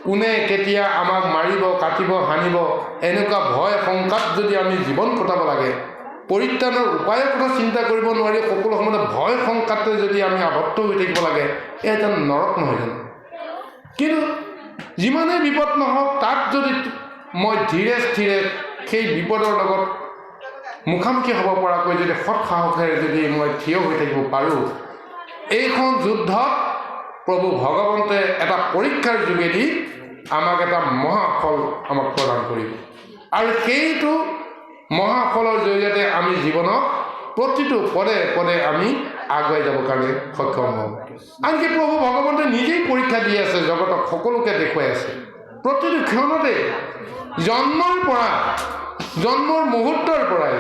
কোনে কেতিয়া আমাক মাৰিব, কাটিব, হানিব, এনেকুৱা ভয় শংকাত যদি আমি জীৱন কটাব লাগে, পৰিত্ৰাণৰ উপায়ৰ কথা চিন্তা কৰিব নোৱাৰি সকলো সময়তে ভয় শংকাতে যদি আমি আবদ্ধ হৈ থাকিব লাগে, এয়া এটা নৰক নহয় জানো? কিন্তু যিমানেই বিপদ নহওক, তাত যদি মই ধীৰে স্থিৰে সেই বিপদৰ লগত মুখামুখি হ'ব পৰাকৈ যদি সৎ সাহসেৰে যদি মই থিয় হৈ থাকিব পাৰোঁ, এইখন যুদ্ধত প্ৰভু ভগৱন্তে এটা পৰীক্ষাৰ যোগেদি আমাক এটা মহাফল আমাক প্ৰদান কৰিব, আৰু সেইটো মহাফলৰ জৰিয়তে আমি জীৱনত প্ৰতিটো পদে পদে আমি আগুৱাই যাবৰ কাৰণে সক্ষম হ'ম। আনকি প্ৰভু ভগৱন্তে নিজেই পৰীক্ষা দি আছে, জগতক সকলোকে দেখুৱাই আছে প্ৰতিটো ক্ষণতে। জন্মৰ পৰা, জন্মৰ মুহূৰ্তৰ পৰাই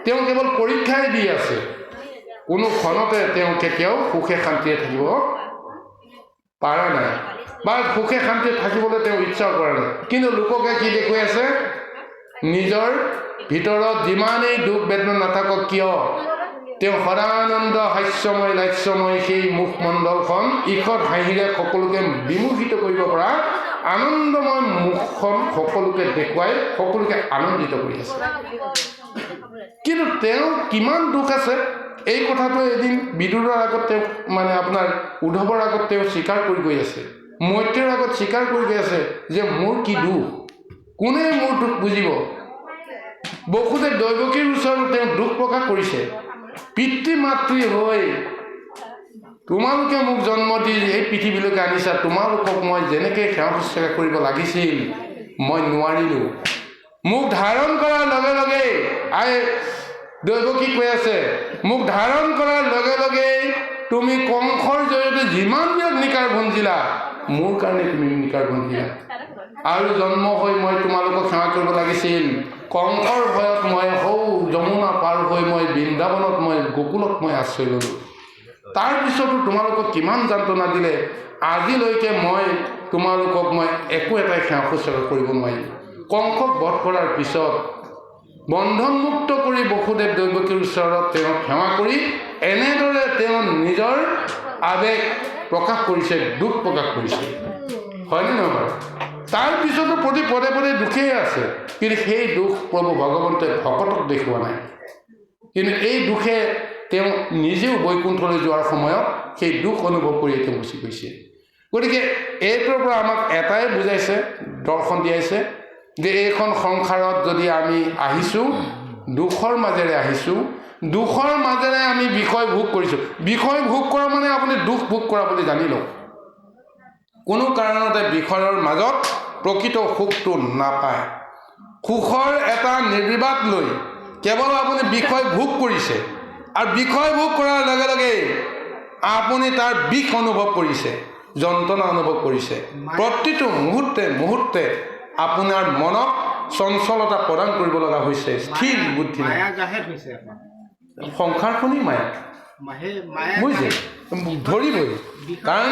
তেওঁ কেৱল পৰীক্ষাই দি আছে। কোনো ক্ষণতে তেওঁ কেতিয়াও সুখে শান্তিৰে থাকিব পৰা নাই বা সুখে শান্তিৰে থাকিবলৈ তেওঁ ইচ্ছাও কৰা নাই। কিন্তু লোককে কি দেখুৱাই আছে? নিজৰ ভিতৰত যিমানেই দুখ বেদনা নাথাকক কিয়, তেওঁ সদানন্দ হাস্যময় লাস্যময় সেই মুখমণ্ডলখন ঈষৎ হাঁহিৰে সকলোকে বিমোহিত কৰিব পৰা আনন্দময় মুখখন সকলোকে দেখুৱাই সকলোকে আনন্দিত কৰি আছে। কিন্তু তেওঁ কিমান দুখ আছে এই কথাটো এদিন বিদুৰৰ আগত তেওঁ মানে আপোনাৰ উদ্ধৱৰ আগত তেওঁ স্বীকাৰ কৰি গৈ আছে, মৈত্ৰেয়ৰ আগত স্বীকাৰ কৰি গৈ আছে যে মোৰ কি দুখ, কোনে মোৰ দুখ বুজিব। বসুদেৱ দৈৱকীৰ ওচৰত তেওঁ দুখ প্ৰকাশ কৰিছে, পিতৃ মাতৃ হৈ তোমালোকে মোক জন্ম দি এই পৃথিৱীলৈকে আনিছা, তোমালোকক মই যেনেকৈ সেৱা শুশ্ৰূষা কৰিব লাগিছিল মই নোৱাৰিলোঁ। মোক ধাৰণ কৰাৰ লগে লগে, আই দৈৱকী কৈ আছে, মোক ধাৰণ কৰাৰ লগে লগেই তুমি কংসৰ জৰিয়তে যিমানবিলাক নিকাৰ ভুঞ্জিলা, মোৰ কাৰণে তুমি নিকাৰ ভুঞ্জিলা। আৰু জন্ম হৈ মই তোমালোকক সেৱা কৰিব লাগিছিল, কংসৰ ভয়ত মই সৌ যমুনা পাৰ হৈ মই বৃন্দাবনত, মই গোকুলত মই আশ্ৰয় ল'লোঁ। তাৰপিছতো তোমালোকক কিমান যন্ত্ৰণা দিলে, আজিলৈকে মই তোমালোকক মই একো এটাই সেৱা শুশ্ৰূষা কৰিব নোৱাৰিলোঁ। কংসক বধ কৰাৰ পিছত বন্ধনমুক্ত কৰি বসুদেৱ দৈৱকীৰ ওচৰত তেওঁ সেৱা কৰি এনেদৰে তেওঁ নিজৰ আৱেগ প্ৰকাশ কৰিছে, দুখ প্ৰকাশ কৰিছে, হয়নে নহয় বাৰু? তাৰপিছতো প্ৰতি পদে পদে দুখেই আছে, কিন্তু সেই দুখ প্ৰভু ভগৱন্তে ভকতক দেখুওৱা নাই। কিন্তু এই দুখে তেওঁ নিজেও বৈকুণ্ঠলৈ যোৱাৰ সময়ত সেই দুখ অনুভৱ কৰি তেওঁ গুচি গৈছে। গতিকে এইটোৰ পৰা আমাক এটাই বুজাইছে, দৰ্শন দিয়াইছে যে এইখন সংসাৰত যদি আমি আহিছোঁ, দুখৰ মাজেৰে আহিছোঁ, দুখৰ মাজেৰে আমি বিষয় ভোগ কৰিছোঁ। বিষয় ভোগ কৰা মানে আপুনি দুখ ভোগ কৰা বুলি জানি লওক। কোনো কাৰণতে বিষয়ৰ মাজত প্ৰকৃত সুখটো নাপায়। সুখৰ এটা নিৰ্বিবাদ লৈ কেৱল আপুনি বিষয় ভোগ কৰিছে, আৰু বিষয় ভোগ কৰাৰ লগে লগেই আপুনি তাৰ বিষ অনুভৱ কৰিছে, যন্ত্ৰণা অনুভৱ কৰিছে। প্ৰতিটো মুহূৰ্তে মুহূৰ্তে আপোনাৰ মনক চঞ্চলতা প্ৰদান কৰিব লগা হৈছে, স্থিৰ বুদ্ধি নাই। মায়া গ্ৰাহে ধৰিছে আপোনাক। সংসাৰখনেই মায়া। মায়া। বুজিছে, ধৰিবই। কাৰণ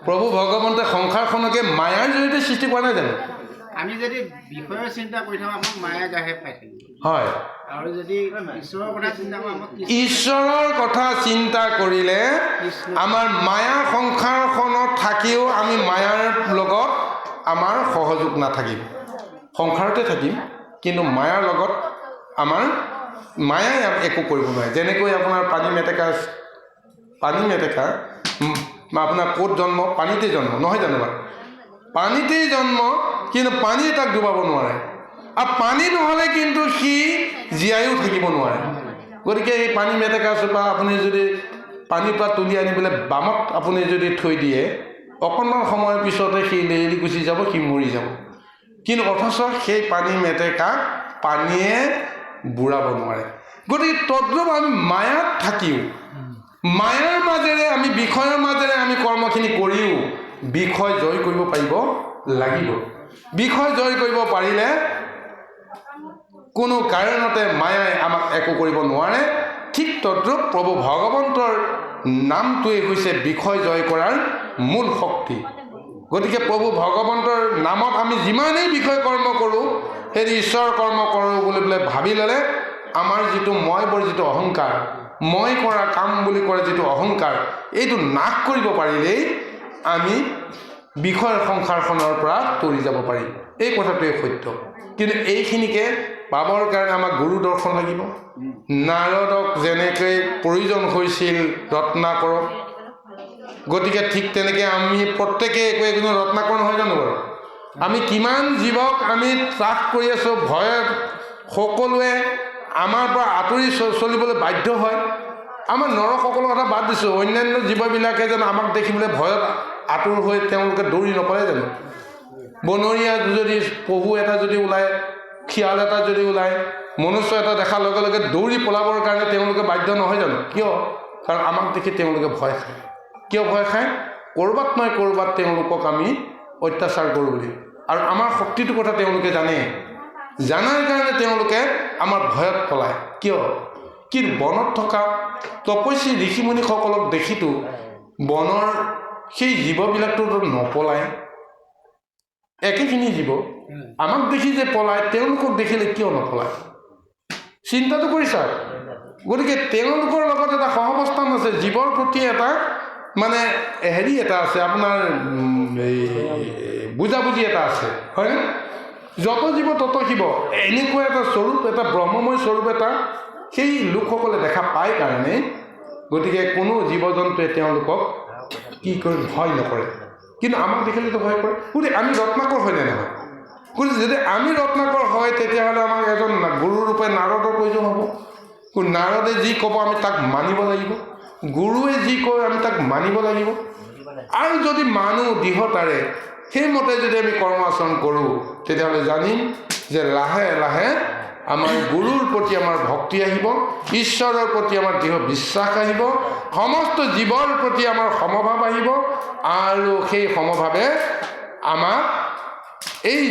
প্ৰভু ভগৱন্তে সংসাৰখনকে মায়াৰ জৰিয়তে সৃষ্টি কৰা নাই জানো? আমি যদি বিষয়ৰ চিন্তা কৰি থাকোঁ, আমাক মায়া গ্ৰাহে পাই থাকিব। হয়। আৰু যদি ঈশ্বৰৰ কথা চিন্তা কৰোঁ, আমাক ঈশ্বৰৰ কথা চিন্তা কৰিলে আমাৰ মায়া সংসাৰখনত থাকিও আমি মায়াৰ লগত আমাৰ সহযোগ নাথাকিব। সংসাৰতে থাকিম, কিন্তু মায়াৰ লগত আমাৰ মায়াই একো কৰিব নোৱাৰে। যেনেকৈ আপোনাৰ পানী মেটেকা আপোনাৰ ক'ত জন্ম? পানীতে জন্ম নহয় জানো বাৰু? পানীতেই জন্ম, কিন্তু পানীয়ে তাক ডুবাব নোৱাৰে। আৰু পানী নহ'লে কিন্তু সি জীয়াইও থাকিব নোৱাৰে। গতিকে এই পানী মেটেকা চোপা আপুনি যদি পানীৰ পৰা তুলি আনি পেলাই বামত আপুনি যদি থৈ দিয়ে, অকণমান সময়ৰ পিছতে সি লেৰেলি গুচি যাব, সি মৰি যাব। কিন্তু অথচ সেই পানী মেটেকা পানীয়ে বুৰাব নোৱাৰে। গতিকে তদ্ৰূপ আমি মায়াত থাকিও, মায়াৰ মাজেৰে আমি বিষয়ৰ মাজেৰে আমি কৰ্মখিনি কৰিও বিষয় জয় কৰিব পাৰিব লাগিব। বিষয় জয় কৰিব পাৰিলে কোনো কাৰণতে মায়াই আমাক একো কৰিব নোৱাৰে। ঠিক তদ্ৰূপ প্ৰভু ভগৱন্তৰ নামটোৱেই হৈছে বিষয় জয় কৰাৰ মূল শক্তি। গতিকে প্ৰভু ভগৱন্তৰ নামত আমি যিমানেই বিষয় কৰ্ম কৰোঁ, সেই ঈশ্বৰ কৰ্ম কৰোঁ বুলি পেলাই ভাবি ল'লে আমাৰ যিটো মই বৰ যিটো অহংকাৰ, মই কৰা কাম বুলি কৰা যিটো অহংকাৰ, এইটো নাশ কৰিব পাৰিলেই আমি বিষয় সংসাৰখনৰ পৰা তৰি যাব পাৰিম। এই কথাটোৱে সত্য। কিন্তু এইখিনিকে পাবৰ কাৰণে আমাক গুৰু দৰ্শন লাগিব। নাৰদক যেনেকৈ প্ৰয়োজন হৈছিল ৰত্নাকৰক, গতিকে ঠিক তেনেকৈ আমি প্ৰত্যেকে একো একোজন ৰত্নাকৰ নহয় জানো বাৰু? আমি কিমান জীৱক আমি ত্ৰাস কৰি আছোঁ, ভয়ত সকলোৱে আমাৰ পৰা আঁতৰি চলিবলৈ বাধ্য হয়। আমাৰ নৰসকলৰ কথা বাদ দিছোঁ, অন্যান্য জীৱবিলাকে যেন আমাক দেখিবলৈ ভয়ত আঁতৰ হৈ তেওঁলোকে দৌৰি নপৰে জানো? বনৰীয়া যদি পহু এটা যদি ওলায়, শিয়াল এটা যদি ওলায়, মনুষ্য এটা দেখাৰ লগে লগে দৌৰি পলাবৰ কাৰণে তেওঁলোকে বাধ্য নহয় জানো? কিয়? কাৰণ আমাক দেখি তেওঁলোকে ভয় খায়। কিয় ভয় খায়? ক'ৰবাত নহয় ক'ৰবাত তেওঁলোকক আমি অত্যাচাৰ কৰোঁ বুলি, আৰু আমাৰ শক্তিটোৰ কথা তেওঁলোকে জানে। জানাৰ কাৰণে তেওঁলোকে আমাৰ ভয়ত পলায়। কিয়? কিন্তু বনত থকা তপস্বী ঋষিমুনিসকলক দেখিতো বনৰ সেই জীৱবিলাকতো নপলায়। একেখিনি জীৱ আমাক দেখি যে পলায়, তেওঁলোকক দেখিলে কিয় নপলায়? চিন্তাটো কৰি চাওক। গতিকে তেওঁলোকৰ লগত এটা সহাৱস্থান আছে, জীৱৰ প্ৰতি এটা মানে হেৰি এটা আছে, আপোনাৰ এই বুজাবুজি এটা আছে, হয়নে? যত জীৱ তত শিৱ, এনেকুৱা এটা স্বৰূপ, এটা ব্ৰহ্মময় স্বৰূপ এটা সেই লোকসকলে দেখা পায় কাৰণে গতিকে কোনো জীৱ জন্তুৱে তেওঁলোকক কি কৰে, ভয় নকৰে। কিন্তু আমাক দেখিলেতো ভয় কৰে। গতিকে আমি ৰত্নাকৰ হয়নে নহয়? গতিকে যদি আমি ৰত্নাকৰ হয়, তেতিয়াহ'লে আমাক এজন গুৰুৰূপে নাৰদৰ প্ৰয়োজন হ'ব। নাৰদে যি ক'ব আমি তাক মানিব লাগিব, গুৰুৱে যি কয় আমি তাক মানিব লাগিব। আৰু যদি মানো দৃঢ়তাৰে, সেইমতে যদি আমি কৰ্ম আচৰণ কৰোঁ, তেতিয়াহ'লে জানিম যে লাহে লাহে আমাৰ গুৰুৰ প্ৰতি আমাৰ ভক্তি আহিব, ঈশ্বৰৰ প্ৰতি আমাৰ দৃঢ় বিশ্বাস আহিব, সমস্ত জীৱৰ প্ৰতি আমাৰ সমভাৱ আহিব, আৰু সেই সমভাৱে আমাক এই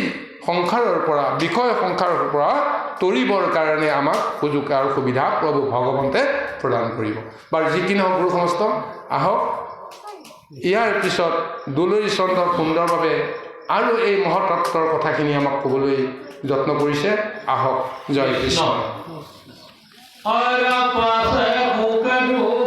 সংসাৰৰ পৰা, বিষয় সংসাৰৰ পৰা তৰিবৰ কাৰণে আমাক সুযোগ আৰু সুবিধা প্ৰভু ভগৱন্তে প্ৰদান কৰিব। বাৰু যি কি নহওক, গুৰু সমস্ত আহক, ইয়াৰ পিছত দুলৰি চন্দ্ৰ সুন্দৰভাৱে আৰু এই মহতত্ত্বৰ কথাখিনি আমাক ক'বলৈ যত্ন কৰিছে। আহক, জয় কৃষ্ণ। আৰু পাছে শোক।